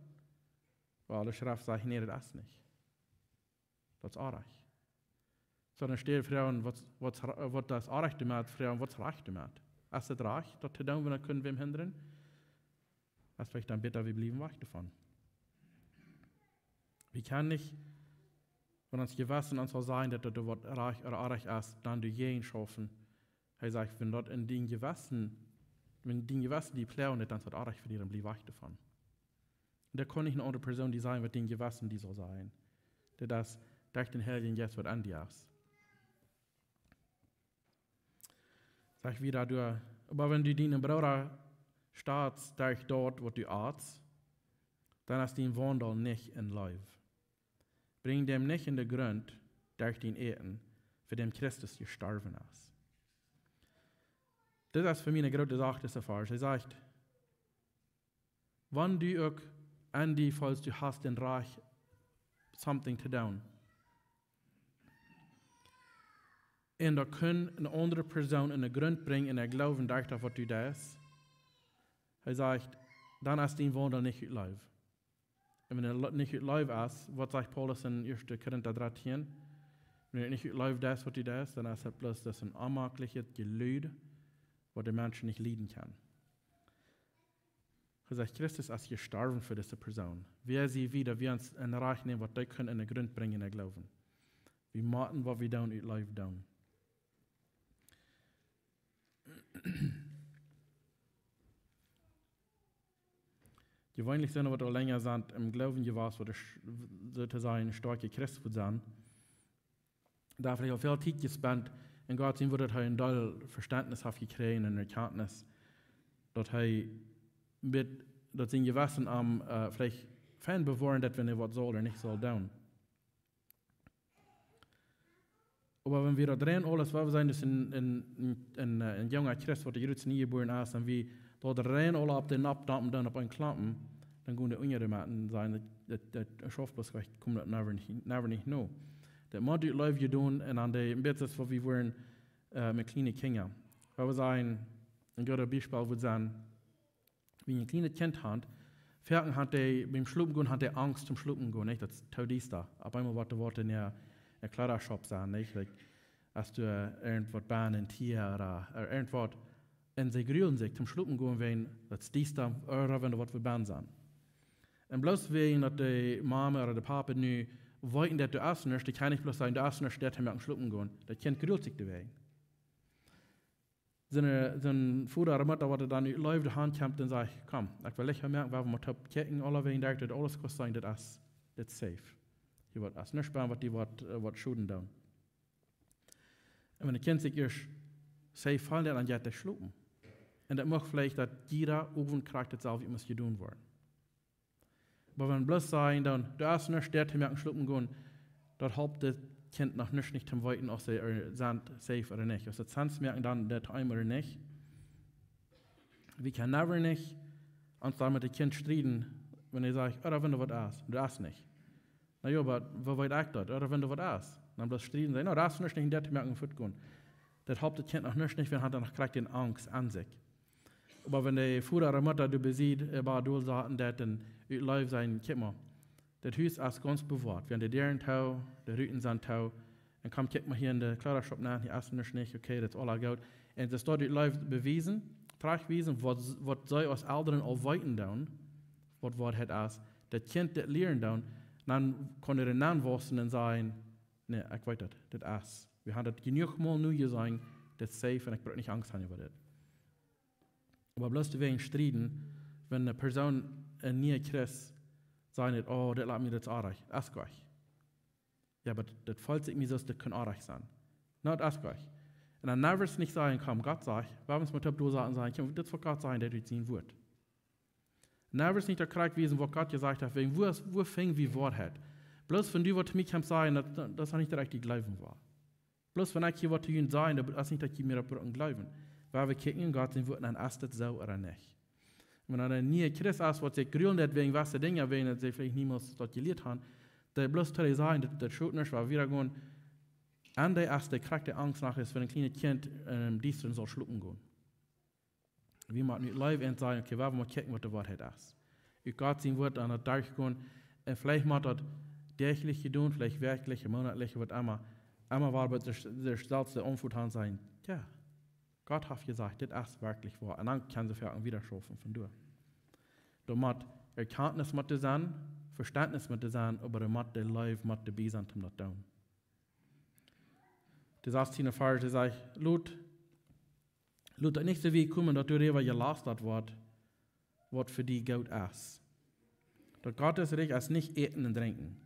Well, de Schreft sajcht: Nä, daut es nich. Daut es oajch. Soo, enne Städ froagen: Waut, waut, waut es oajch doamet? Froagen: Waut es rajcht doamet? Es et rajcht, daut to doonen, wan et kunn wäm hindren? Es veleicht dan bäta, wie bliewen wajch doavon. Wie kjennen nich, wan ons Jewessen ons saul sajen, daut daut waut rajcht ooda oajch es, dan doajäajen schaufen. Hee sajcht, wan daut en dien Jewessen, wan dien Jewessen die ploagen deit, dan es daut oajch fa die, dan bliew wajch doavon. Daut kaun nich eene aundre Persoon die sajen, waut dien Jewessen die saul sajen. Daut es derch dän Heiljen Jeist, waut en die es. Sajcht wieda doa: Oba wan du dienen Brooda stotst derch daut, waut du atst, dan es dien Waundel nich en Leew. Brinj däm nich en de Grunt derch dien Äten, fa däm Christus jestorwen es. Dit es fa mie eene groote Sach, dise Varsch. Hee sajcht, wan du uk en die feelst, du hast daut Rajcht, something to doonen, un daut kunn eene aundre Persoon en de Grunt brinjen en äa Gloowen derch daut, waut du deist, hee sajcht, dan es dien Waundel nich ut Leew. Un wan et nich ut Leew es, waut sajcht Paulus en ieeschte Korinta dartieen? Wan et nich ut Leew es, waut du deist, dan es et bloos daut een onmaklichet Jelud, waut de Menschen nich lieden kjennen. Hee sajcht, Christus es jestorwen fa dise Persoon. Wäa sie wie, daut wie ons en Rajcht nämen, waut dee kunnen en de Grunt brinjen en äa Gloowen? Wie motten, waut wie doonen, ut Leew doonen. Jeweenlich sent, waut aul lenja sent em Gloowen jewast, waut sch-, soo to sajen, stoakje Christen sent, dee veleicht aul väl Tiet jespent en Gott sien Wort, daut hee een Deel Vestentnis haft jekjräajen un Erkjantnis, daut hee met, daut sien Jewessen am, äh, veleicht fein bewoaren deit, wan hee waut saul ooda nich saul doonen. Oba wan wie daut rein aules, waut wie sajen, daut een, een, een, äh, een junga Christ, waut de Jroots nie jebuaren es, un wie Daut rein aula opp dän Nopp dampen dan opp een Klompen, dan gonen de unjare Maten sennen, daut, daut, daut schauft bloos, ekj kom daut never nich, never nich no. Daut mott ut Leew jedonen un aun de, een bät soo aus wie wieren, äh, met kjliene Kjinja. Wua wie sajen, een goodet Biespel wudd sennen, wan jie een kjlienet Kjint han, foaken haft dee, biem Schlopen gonen, haft dee Angst toom Schlopen gonen, nich? Daut es too diesta. Opp eemol woat doa waut en äa, äa Kjleedaschaup sennen, nich? Like, aus doa irjentwaut bie, een Tia ooda, ooda irjentwaut. Un see grulen sikj toom Schlopen gonen, wan daut es diesta, ooda wan doa waut bie sennen. Un bloos wäajen daut de Mame ooda de Papa nu weeten, daut doa es nuscht, dee kaun nich bloos sajen, doa es nuscht, daut hee mott schlopen gonen. Daut Kjint grult sikj doawäajen. Sien, sien Voda ooda Mutta, waut dan ut Leew de Haunt kjemt un sajcht: "Komm, ekj well Licht moaken, wie motten opp kjikjen, aulawäajen, daut aules kaun sennen, daut es, daut es safe. Hia woat, es nuscht bie, waut die woat, äh, woat schoden doonen." Un wan daut Kjint sikj ieescht safe feelt, dan jeit daut schlopen. Un daut mach veleicht daut jieda Owent krakjt daut selwje mott jedonen woaren. Oba wan bloos sajen, dan, doa es nuscht, daut hee mott schlopen gonen, daut halpt daut Kjint noch nich, nich toom weeten, auf see, äh, sent safe ooda nich. Auf see Sense moaken, dan daut eemol ooda nich. Wie kjennen never nich ons doa met daut Kjint strieden, wan hee sajcht: "Oh, doa woat waut es." Daut es nich. "Na jo, oba woo weet ekj daut? Ooda wan doa waut es?" Dan bloos strieden, sajen: "No, daut es nuscht, nich, daut mott fuat gonen." Daut halpt daut Kjint noch nich, nich, wan daut noch krakjt dee Angst aun sikj. Oba wan de Voda ooda Mutta doa bie sikj, äh, bie doa saten, daut dan ut Leew sajen: "Kjikj mol, daut Hus es gaunz bewoat. Wie han de Däaren too, de Ruten sent too. Un komm, kjikj mol hia en de Kjleedaschaup nenn, hia es nuscht nich, okay, daut es aula goot." Un daut doa ut Leew bewiesen, trajcht wiesen, waut, waut see aus Elren aul weeten doonen, waut Woarheit es, daut Kjint daut lieren doonen, dan kaun hee doa nenn wausen un sajen: "Nä, ekj weet daut, daut es. Wie han daut jenuach mol nu jeseenen, daut es safe un ekj bruk nich Angst han äwa dit." Oba bloos doawäajen strieden, wan eene Persoon, een niea Christ, sajcht: "Oh, daut lat mie daut oajch. Daut es goot." Jo, oba daut, daut feelt sikj nich soo aus daut kaun oajch sennen. No, daut es goot. Un dan never nich sajen: "Komm, Gott sajcht, wuarom mott wie doa saten sajen, kjikj, daut es waut Gott sajcht, daut es sien Wort." Never nich daut krakjt wiesen, waut Gott jesajcht haft, wäajen woo es, woo finj wie Woarheit? Bloos wan du waut to mie kjemst sajen, daut, daut es nich daut ekj die jleewen well. Bloos wan ekj hia waut to junt saj, daut es nich daut jie mie daut brucken jleewen. Wan wie kjikjen en Gott sien Wort, dan es daut soo ooda nich. Wan een niea Christ es, waut sikj grulen deit wäajen jewesse Dinja, wäajen daut see veleicht niemols daut jelieet han, dee bloos to die sajen, daut, daut schot nich, wan wie doa gonen, un dee es de krakjte Angst no es, wan een kjlienet Kjint em Diestren saul schlopen gonen. Wie motten nu Leew un sajen: "Okay, wie motten kjikjen, waut de Woarheit es." Ut Gott sien Wort aun daut derchgonen. Un veleicht mott daut däachlich jedonen, veleicht wäakjlich, moonatlich, waut emma. Emma wada bie sikj, sikj selfst de Auntwuat han, sajen: "Jo, Gott haft jesajcht, dit es werkjlich woa." Un dan kjennen see fa een Wiederschaufen von doa. Doa mott Erkjantnis mott sennen, Vestentnis mott sennen, oba doa mott de Leew mott doabie sennen, om daut to doonen. De sastieende Varsch, dee sajcht: "Lot, lot daut nich soo wiet komen, daut du doaräwa jelastat woascht, waut fa die goot es. Daut Gottes Rikj es nich Äten un Drinkjen.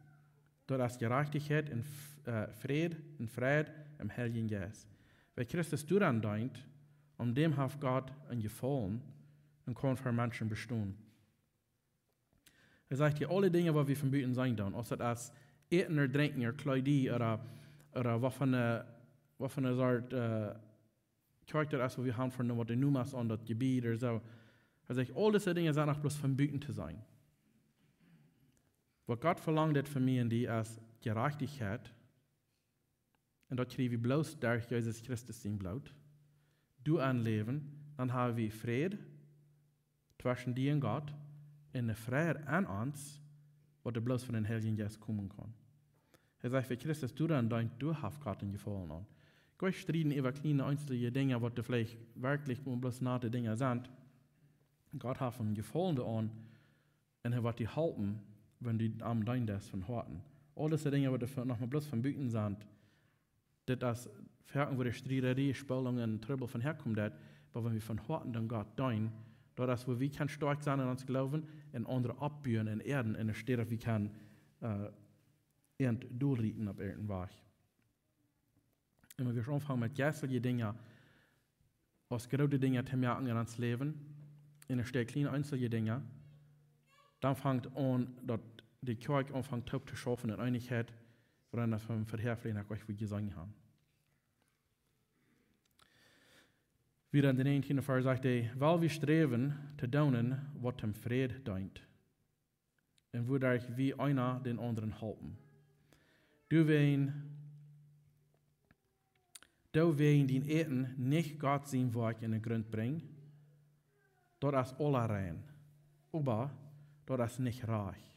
Daut es Jerajchtichkjeit un F-, äh, Fräd un Freid em Heiljen Jeist. Wäa Christus doaraun deent, aun däm haft Gott een Jefaulen un kaun ver Menschen bestonen." Hee sajcht hia aule Dinja, waut wie von buten seenen doonen. Aus daut es Äten ooda Drinkjen ooda Kjleeda ooda, ooda waut fa eene, waut fa eene Sort, äh, Kjoakj daut es, waut wie haben, fa waut de Nomen aun daut Jebied ooda soo. Hee sajcht, aul dise Dinja sent noch bloos von buten to seenen. Waut Gott velangt von mie un die es Jerajchtichkjeit. Un daut kjrie wie bloos derch Jesus Christus sien Bloot. Doaraun läwen, dan ha wie Fräd tweschen die un Gott, un eene Fräd aun ons, waut doa bloos von dän Heiljen Jeist komen kaun. Hee sajcht, wäa Christus doaraun deent, doa haft Gott een Jefaulen aun. Ekj well nich strieden äwa kjliene eensje Dinja, waut doa veleicht werkjlich bloos nette Dinja sent. Gott haft een Jefaulen doaraun, un hee woat die halpen, wan du am deenen deist von Hoaten. Aul dise Dinja, waut doa noch mau bloos von buten sent, dit es foaken, wua de Striederie, Spaltung un Trubbel von häakomen deit, oba wan wie von Hoaten dän Gott deenen, daut es, wua wie kjennen stoakj sennen en ons Gloowen un aundre oppbuen un eaden, un enne Städ, daut wie kjennen, äh, an dolrieten opp irjent een Wajch. Un wan wie aunfangen met jeistelje Dinja, aus groote Dinja to moaken en ons Läwen, enne Städ kjliene eensje Dinja, dan fangt aun, daut de Kjoakj aunfangt toop to schaufen en Eenichkjeit, wua wie von verhäa veleicht nich jeseen haben. Wieda en dän näajentienden Varsch sajcht hee: Well wie sträwen to doonen, waut dem Fräd deent, un wuaderch wie eena dän aundren halpen. Doawäajen, doawäajen dien Äten nich Gott sien Woakj en dän Grunt brinjt, daut es aula rein. Oba daut es nich rajcht,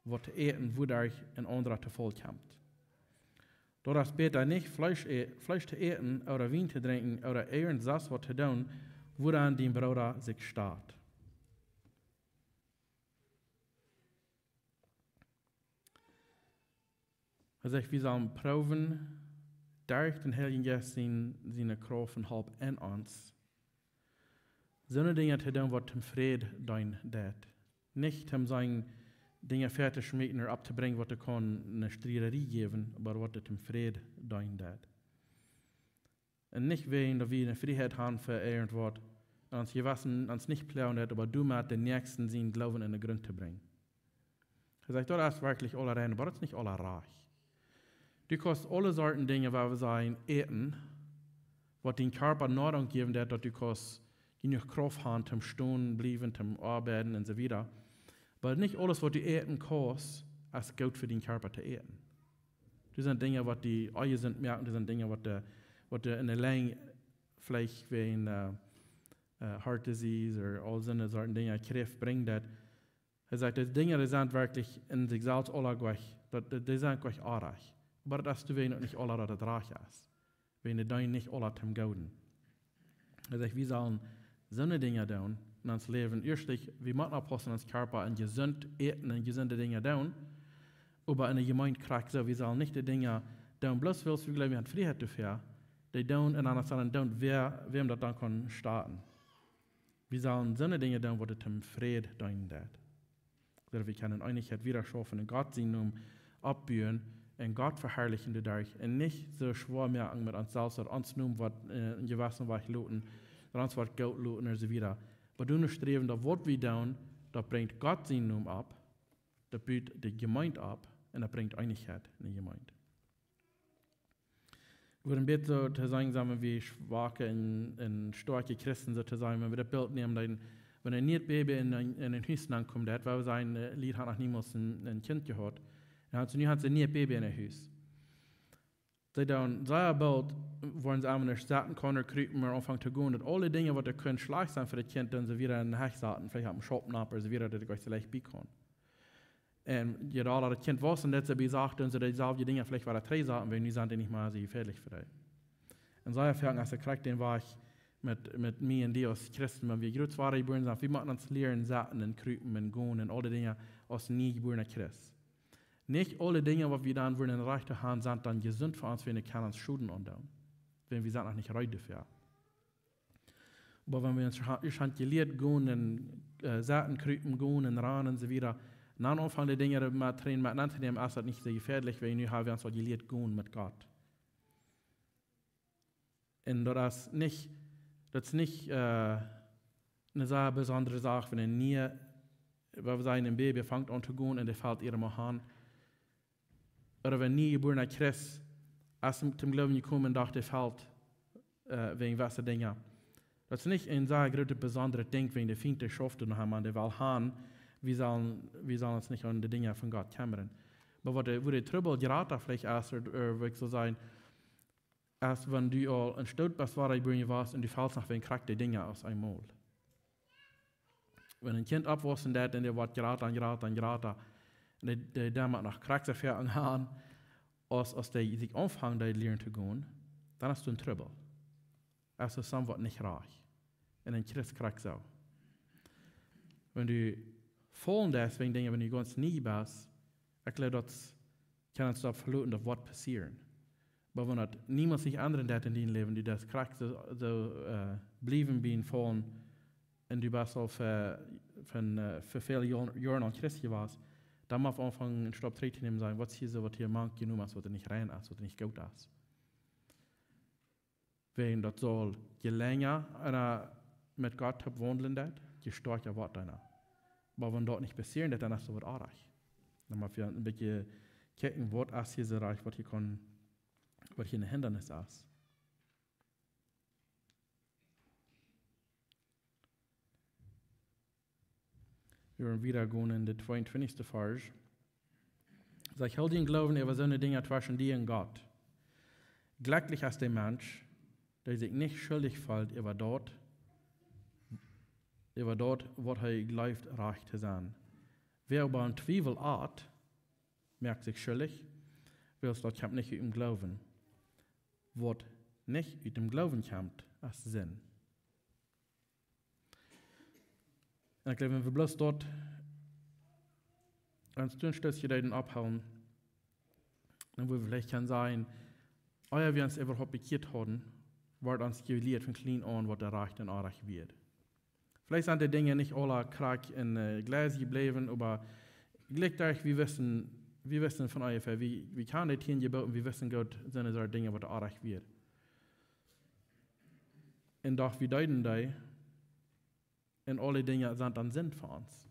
waut to äten, wuaderch een aundra to Faul kjemt. Daut es bäta nich Fleesch ä-, Fleesch to äten ooda Wien to drinkjen ooda irjent sest waut to doonen, wuaraun dien Brooda sikj stat. Hee sajcht, wie sellen proowen, derch dän Heiljen Jeist sien, siene Krauft un Help en ons, soone Dinja to doonen, waut dem Fräd deenen deit. Nich om siene Dinja väa to schmieten ooda opptobrinjen, waut doa kaun eene Striedarie jäwen, oba waut dem Fräd deenen deit. Un nich wäajen daut wie eene Frieheit haben fa irjent waut, un ons Jewessen ons nich ploagen deit, oba doamet dän Näakjsten sienen Gloowen en dän Grunt to brinjen. Hee sajcht, daut es werkjlich aula rein, oba daut es nich aula rajcht. Du kaust aule Sorten Dinja, woo wie sajen, äten, waut dien Kjarpa Noarunk jäwen deit, daut du kaust jenuach Krauft haben, toom stonen bliewen, toom oabeiden un soo wieda. Oba nich aules, waut du äten kaust, es goot fa dien Kjarpa to äten. Doa sent Dinja, waut die onjesunt moaken, doa sent Dinja, waut de, waut de en de Lenj veleicht wäajen, äh, äh, heart disease ooda aul soone Sorten Dinja, Kjräft brinjen deit. Hee sajcht, dee Dinja, dee sent werkjlich en sikj selfst aula goot, daut, dee, dee sent goot oajch. Oba daut es doawäajen uk nich aula daut daut rajcht es. Wäajen dee deenen nich aula toom Gooden. Hee sajcht, wie sellen soone Dinja doonen en ons Läwen. Ieeschtlich, wie motten oppaussen, ons Kjarpa un jesunt äten un jesunde Dinja doonen. Oba en de Jemeent krakjt soo, wie sellen nich dee Dinja doonen, bloos wiels wie jleewen, wie haben Frieheit doafäa, dee doonen un aundre sellen doonen, wäa, wäm daut dan kaun staden. Wie sellen soone Dinja doonen, waut dem Fräd deenen deit. Daut wie kjennen Eenichkjeit wieda schaufen un Gott sienen Nomen oppbuen un Gott veharlichen doaderch un nich soo schwoa moaken met ons selfst, daut ons Nomen woat, äh, en jewessen Wajch loten, daut ons woat Gott loten un soo wieda. Oba doonen sträwen, daut waut wie doonen, daut brinjt Gott sienen Nomen opp, daut but de Jemeent opp un daut brinjt Eenichkjeit en de Jemeent. Wie woaren bät soo to sajen, sent wie schwake un, un stoakje Christen, soo to sajen, wan wie daut Bilt nämen, dan, wan een nieet Baby en, en, en een Hus aunkomt, daut well sajen, äh, Lied haben noch niemols een, een Kjint jehaut. Un dan nu haben see een nieet Baby en äa Hus. See dan sea boolt woaren see aun de Städ komen, krupen, mau aunfangen to gonen. Daut aule Dinja, waut doa kjennen schlajcht sennen fa daut Kjint, dan see wieda en de Hecht saten, veleicht opp een Schopnapp ooda soo wieda, daut ekj leicht bie kaun. Un je dolla daut Kjint waussen deit, see bie sacht, dan see deeselwje Dinja veleicht wada trigj saten, wiels nu sent dee nich mea soo jefäadlich fa dee. Un soo foaken es daut krakjt dän Wajch met, met mie un die aus Christen, wan wie jrod wada jebuaren sent, wie motten ons lieren saten un krupen un gonen un aul dee Dinja aus niejebuarna Christ. Nich aule Dinja, waut wie dan woaren rajcht haben, sent dan jesunt fa ons, wan dee kjennen ons Schoden aundoonen. Wan wie sent noch nich reed doafäa. Oba wan wie ons ha-, ieescht haben jelieet gonen un, äh, saten, krupen, gonen un ranen un soo wieda, dan aunfangen dee Dinja met Tränen met aun to nämen, es daut nich soo jefäadlich, wiels nu haben wie ons aul jelieet gonen met Gott. Un daut es nich, daut es nich, äh, eene sea besondre Sach, wan een nie, wan wie sajen, een Baby fangt aun to gonen un dee felt ieescht mol han. Ooda wan een niejebuarna Christ es toom Gloowen jekomen un doa dee felt, äh, wäajen jewesse Dinja. Daut es nich een sea grootet besondret Dinkj, wäajen de Fient dee schauft noch aun, dee well han, wie sellen, wie sellen ons nich om dee Dinja von Gott kjemmren. Oba waut de, wua de Trubbel jrata veleicht es, ooda, ooda waut ekj saul sajen, es wan du aul een Stoot best wada jebuaren jewast un du felst noch wäajen krakjt dee Dinja aus eemol. Wan een Kjint oppwaussen deit un dee woat jrata un jrata un jrata, un dee, dee deit mau noch krakjt soo väl aun han, aus, aus dee sikj aunfangen deit lieren to gonen, dan es doa een Trubbel. Es doa waut nich rajcht. Un een Christ krakjt soo. Wan du faulen deist wäajen Dinja, wan du gaunz nie best, ekj jleew, daut kaun ons doaropp veloten, daut woat passieren. Oba wan daut niemols nich endren deit en dien Läwen, du deist krakjt soo, soo, äh, bliewen bie een Faulen un du best aul fa, fa, äh, fa väl Joa-, Joaren aul Christ jewast, dan mott aunfangen een Stap trigj to nämen un sajen, waut es hia soo, waut hia mank jenomen es, waut doa nich rein es, waut doa nich goot es. Wäajen daut saul, je lenja eena met Gott toop waundlen deit, je stoakja woat eena. Oba wan daut nich passieren deit, dan es doa waut oajch. Dan mott wie een bät kjikjen, waut es hia soo rajcht, waut hia kaun, waut hia een Hindanis es. Wie woaren wieda gonen en de tweeuntwintichste Varsch. Sajcht: "Hool dien Gloowen äwa soone Dinja tweschen die un Gott. Jlekjlich es de Mensch, dee sikj nich schuldich feelt äwa daut, äwa daut, waut hee jleeft rajcht to sennen. Wäa oba em Twiewel ät, moakt sikj schuldich, wiels daut kjemt nich ut dän Gloowen. Waut nich ut dän Gloowen kjemt, es Sind." Un ekj jleew, wan wie bloos daut, ons doa een Stootje deeden aufhoolen, dan wudd wie veleicht kjennen sajen, ea wie ons äwahaupt bekjieet hauden, wort ons jelieet von kjlien aun, waut doa rajcht un orrajcht wia. Veleicht sent dee Dinja nich aula krakjt en, äh, Gleis jebläwen, oba jlikj doa, wie wisten, wie wisten von onjefäa, wie, wie kjanen dee tieen Jeboten, wie wisten goot, sent doa Dinja, waut doa orrajcht wia. Un doch, wie deeden dee, un aule Dinja sent dan Sind fa ons.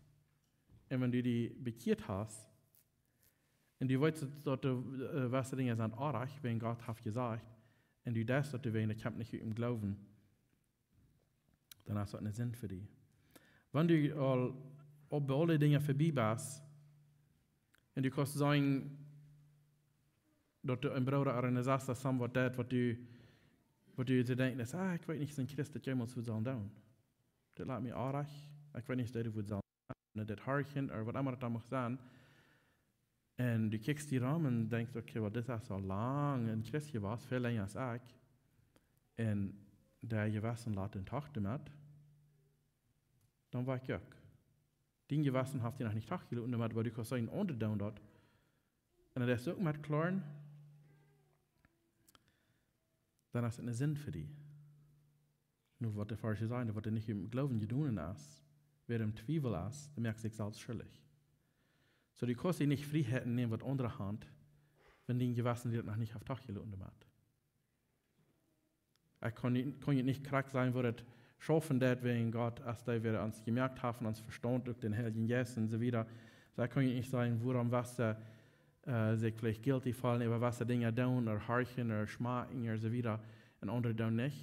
Un wan du die bekjieet hast, un du weetst, daut, daut du, äh, waut Dinja sent orrajcht, wäajen Gott haft jesajcht, un du deist daut, wäajen daut kjemt nich ut dän Gloowen, dan es daut eene Sind fa die. Wan du aul opp aule Dinja verbie best, un du kaust sajen, daut du een Brooda ooda eene Sesta, somewhat deed, waut du, waut du denkjst, ah, ekj weet nich, aus een Christ daut jemols wudd sellen doonen. Daut lat mie orrajcht. Ekj weet nich, aus dee daut wudd sellen doonen, ooda daut horchen, ooda waut emma daut dan mucht sennen. Un du kjikjst die rom un denkjst, okay, well, dit es aul lang een Christ jewast, väl lenja aus ekj. Un daut Jewessen lat dän Tag doamet. Dan woa ekj uk. Dien Jewessen haft die noch nich Tag jeloten doamet, oba du kaust sajen, een aundra deit daut. Un daut es uk met kloaren. Dan es et eene Sind fa die. Nu, waut de Varsch sajen, waut doa nich em Gloowen jedonen es, wäa em Twiewel es, dee moakt sikj selfst schuldich. Soo, du kaust die nich Frieheiten nämen, waut aundre haben, wan dien Jewessen die daut noch nich haft toojeloten doamet. Ekj kaun nich, kaun nich krakjt sajen, woo daut schaufen deit, wäajen Gott, aus dee wada ons jemoakt haft, ons Vestaunt, uk dän Heiljen Jeist un soo wieda. Soo, ekj kaun nich sajen, wuarom wia hee, äh, sikj veleicht guilty feelen, äwa waut Dinja doonen, ooda horchen, ooda schmakjen, ooda soo wieda, un aundre doonen nich.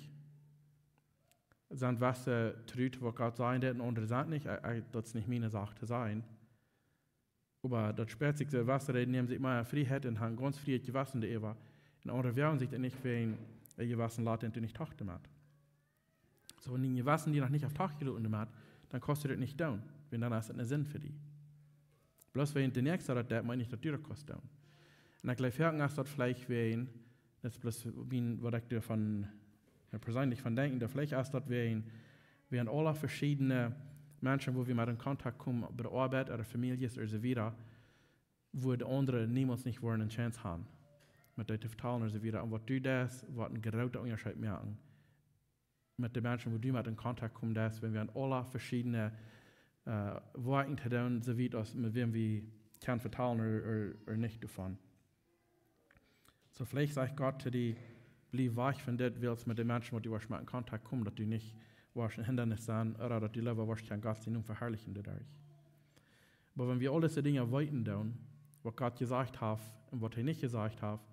Sent waut tru to waut Gott sajen deit un aundre sent nich, äh, äh, daut es nich miene Sach to sajen. Oba daut späat sikj soo, waut dee nämen sikj mea Frieheit un haben gaunz Frieheit Jewessen doaräwa. Un aundre woagen sikj daut nich, wäajen äa Jewessen lat an nich toojeloten. Soo, wan dien Jewessen die noch nich haft toojeloten doamet, dan kaust du daut nich doonen, wiels dan es et eene Sind fa die. Bloos wäajen de Näakjsta daut deit, meent nich, daut du daut kaust doonen. Un ekj jleew, foaken es daut veleicht wäajen, daut es bloos mien, waut ekj doavon, jo, perseenlich von denkj, daut veleicht es daut wäajen, wie haben aule veschiedne Menschen, wua wie met en Kontakt komen, bie de Oabeit ooda Famieljes ooda soo wieda, wua de aundre niemols nich woaren eene Chance haben, met dee to vetalen ooda soo wieda. Un waut du deist, woat een groota Unjascheet moaken. Met de Menschen, wua du met en Kontakt komen deist, wan wie haben aule veschiedne, äh, Woakjen to doonen, soo wiet aus met wäm wie kjennen vetalen ooda, ooda, ooda nich doavon. Soo veleicht sajcht Gott to die, bliew wajch von dit, wiels met de Menschen, waut du woascht met en Kontakt komen, daut du nich woascht een Hindanis sennen, ooda daut du leewa woascht kjennen Gott sienen Nomen veharlichen doaderch. Oba wan wie aul dise Dinja weeten doonen, waut Gott jesajcht haft un waut hee nich jesajcht haft,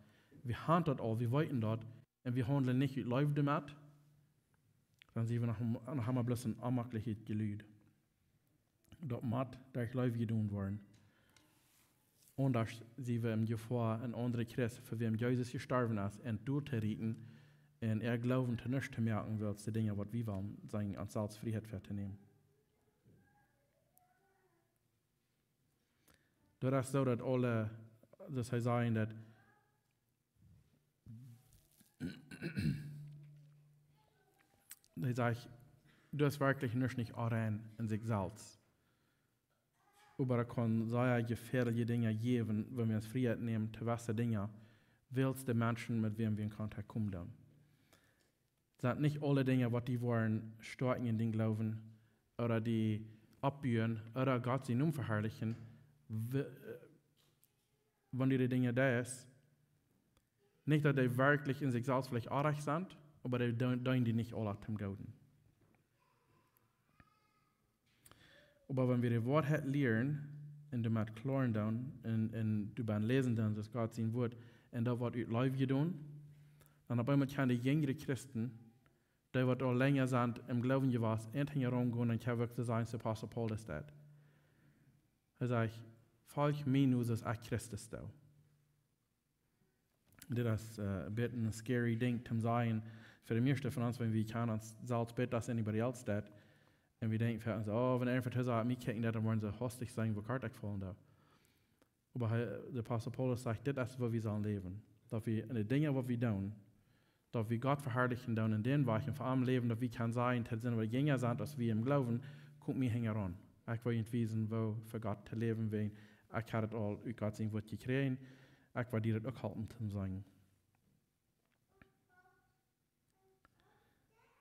wie haben daut aul, wie weeten daut, un wie haundlen nich ut Leew doamet, dan sent wie noch, noch emma bloos een onjemakjlichet Jelud. Daut mott derch Leew jedonen woaren. Aundasch sent wie em Jefoa, een aundra Christ, fa wäm Jesus jestorwen es, en doot to rieten, un äa Gloowen to nuscht to moaken, wiels de Dinja, waut wie wellen, sent, ons selfst Frieheit fa to nämen. Daut es soo, daut aule, daut hee sajen, daut hee sajcht, daut es werkjlich nuscht nich auleen en sikj selfst. Oba daut kaun sea jefäadelje Dinja jäwen, wan wie ons Frieheit nämen, to waut Dinja, wiels de Menschen, met wäm wie en Kontakt komen doonen. Sent nich aule Dinja, waut die woaren stoakjen en dien Gloowen, ooda die oppbuen, ooda Gott sienen Nomen veharlichen, w-, äh, wan du dee Dinja deist, nich daut dee werkjlich en sikj selfst veleicht oajch sent, oba dee dee-, deenen die nich aula toom Gooden. Oba wan wie de Woarheit lieren un doamet kloaren doonen un, un doabennen läsen doonen, soo aus Gott sien Wuat, un daut woat ut Leew jedonen, dan opp eemol kjennen de jinjre Christen, dee waut aul lenja sent em Gloowen jewast, en hinjaraun gonen un kjennen werkjlich sajen, soo aus Apostel Paulus deed. Hee sajcht: "Folj mie no, soo aus ekj Christus doo." Dit es een bät een scary Dinkj toom sajen fa de mieeschte von ons, wan wie kjennen ons selfst bäta aus anybody else deit. Un wie denkjen fa ons: "Oh, wan eena fa to sajen, mie kjikjen deit, dan woaren see hostich sennen, woo kort ekj faulen doo." Oba hee, de Apostel Paulus sajcht, dit es, woo wie sellen läwen. Daut wie enn de Dinja, waut wie doonen, daut wie Gott veharlichen doonen enn dän Wajch un fa am läwen, daut wie kjennen sajen, daut sent waut jinja sent aus wie em Gloowen, komt mie hinjaraun. Ekj well junt wiesen, woo fa Gott to läwen, wiels ekj hab et aul ut Gott sien Wuat jekjräajen. Ekj well die daut uk halpen toom sajen.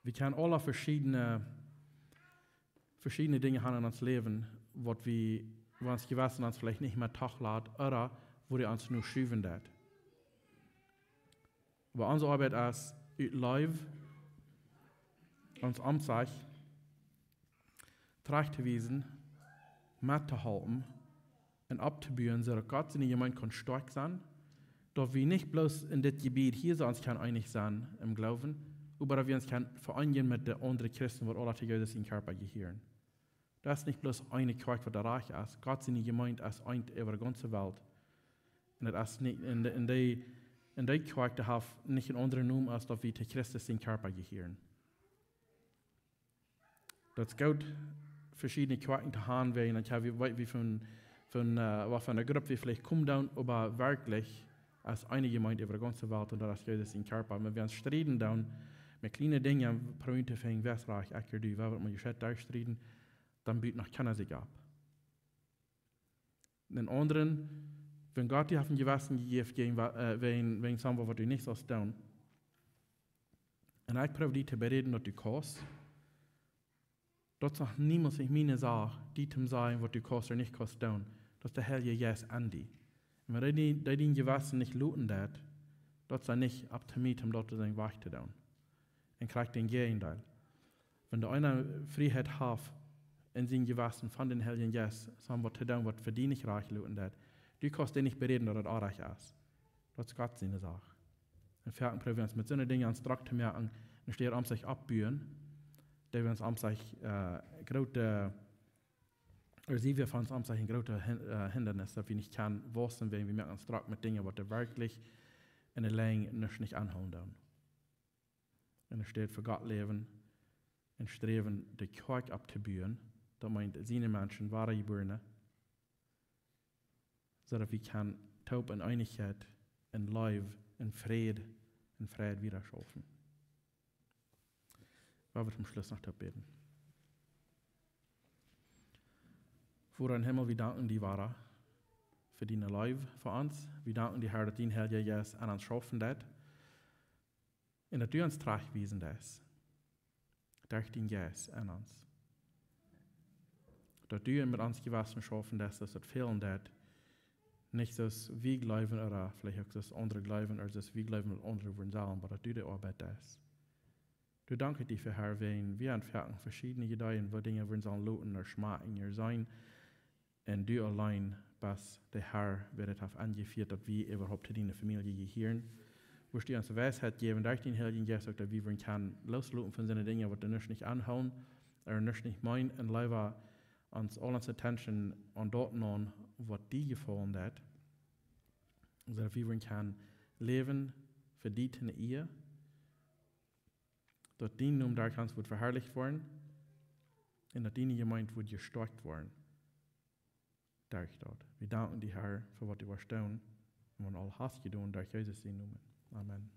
Wie kjennen aule veschiedne, veschiedne Dinja haben enn ons Läwen, waut wie, wua ons Jewessen ons veleicht nich mea toolat, ooda wua dee ons nu schuwen deit. Oba onse Oabeit es, ut Leew, ons omsajcht, trajcht to wiesen, met to halpen un opptobuen, soo daut Gott siene Jemeent kaun stoakj sennen, daut wie nich bloos enn dit Jebiet hia soo ons kjennen eenich sennen em Gloowen, oba daut wie ons kjennen vereenijen met de aundre Christen, waut aula to Jesus sien Kjarpa jehieren. Daut es nich bloos eene Kjoakj, waut doa rajcht es. Gott siene Jemeent es eent äwa de gaunze Welt. Un daut es nich, enn de, enn de, enn de Kjoakj, dee haft nich een aundren Nomen, aus daut wie to Christus sien Kjarpa jehieren. Daut es goot, veschiedne Kjoakjen to haben, wiels dan kjenn wie, weet wie von, von, äh, waut fa eene Grupp wie veleicht komen doonen, oba werkjlich aus eene Jemeent äwa de gaunze Welt, un daut es Jesus sien Kjarpa. Wan wie ons strieden doonen met kjliene Dinja, proowen to finjen, wäa es rajcht, ekj ooda du, wan wie ons jeschieden derchstrieden, dan but noch kjeena sikj opp. Dän aundren, wan Gott die haft een Jewessen jejäft, jäajen wa-, äh, wäajen, wäajen somewaut, waut du nich sust doonen. Un ekj proow die to beräden, daut du kaust. Daut es niemols nich miene Sach, die to sajen, waut du kaust ooda nich kaust doonen. Daut es de Heilje Jeist enn die. Un wan dee, dee dien Jewessen nich loten deit, daut es nich opp to mie, om daut to sajen, waut to doonen. Un krakjt daut Jäajendeel. Wan doa eena Frieheit haft enn sien Jewessen von dän Heiljen Jeist, somewaut to doonen, waut fa die nich rajcht loten deit, du kaust dän nich beräden, daut daut orrajcht es. Daut es Gott siene Sach. Un foaken proowen wie ons met soone Dinja ons drock to moaken, enne Städ om sikj oppbuen, daut wie ons om sikj, äh, groote, ooda see wie von ons om sikj een grootet Hin-, äh, Hindanis, daut wie nich kjennen wausen, wan wie moaken ons drock met Dinja, waut werkjlich enn de Lenjd nich, nich aunhoolen doonen. Enne Städ fa Gott läwen un sträwen, de Kjoakj opptobuen, daut meent, siene Menschen, woare Jebuarne, soo daut wie kjennen toop enn Eenichkjeit, enn Leew, enn Fräd, enn Frieheit wieda schaufen. Lot ons toom Schluss noch toop bäden. Voda em Himmel, wie danken die, Voda, fa diene Leew fa ons. Wie danken die, Herr, daut dien Heilja Jeist aun ons schaufen deit. Un daut du ons trajchtwiesen deist. Derch dien Jeist enn ons. Daut du met ons Jewessen schaufen deist, daut daut fälen deit. Nich soo aus wie jleewen, ooda veleicht uk soo aus aundre jleewen, ooda soo aus wie jleewen, daut aundre wudden sellen, oba daut du de Oabeit deist. Du, dank die fa, Herr, wan wie aun foaken veschiedne Jedanken, woo Dinja wudden sellen loten, ooda schmakjen, ooda sennen. Un du auleen best de Herr, wäa daut haft aunjefieet, daut wie äwahaupt to diene Famielje jehieren. Wurscht du ons Weisheit jäwen, derch dien Heiljen Jeist uk, daut wie wudden kjennen loosloten von soone Dinja, waut ons nich aunhoolen, ooda ons nich meenen, un leewa ons aul onse Attention aun daut nämen, waut die jefaulen deit, soo daut wie wudden kjennen läwen fa die to diene Ea, daut dien Nomen derch ons wudd veharlicht woaren, un daut diene Jemeent wudd jestoakjt woaren derch daut. Wie danken die, Herr, fa waut du woascht doonen, un waut du aul hast jedonen, derch Jesus sienen Nomen. Amen.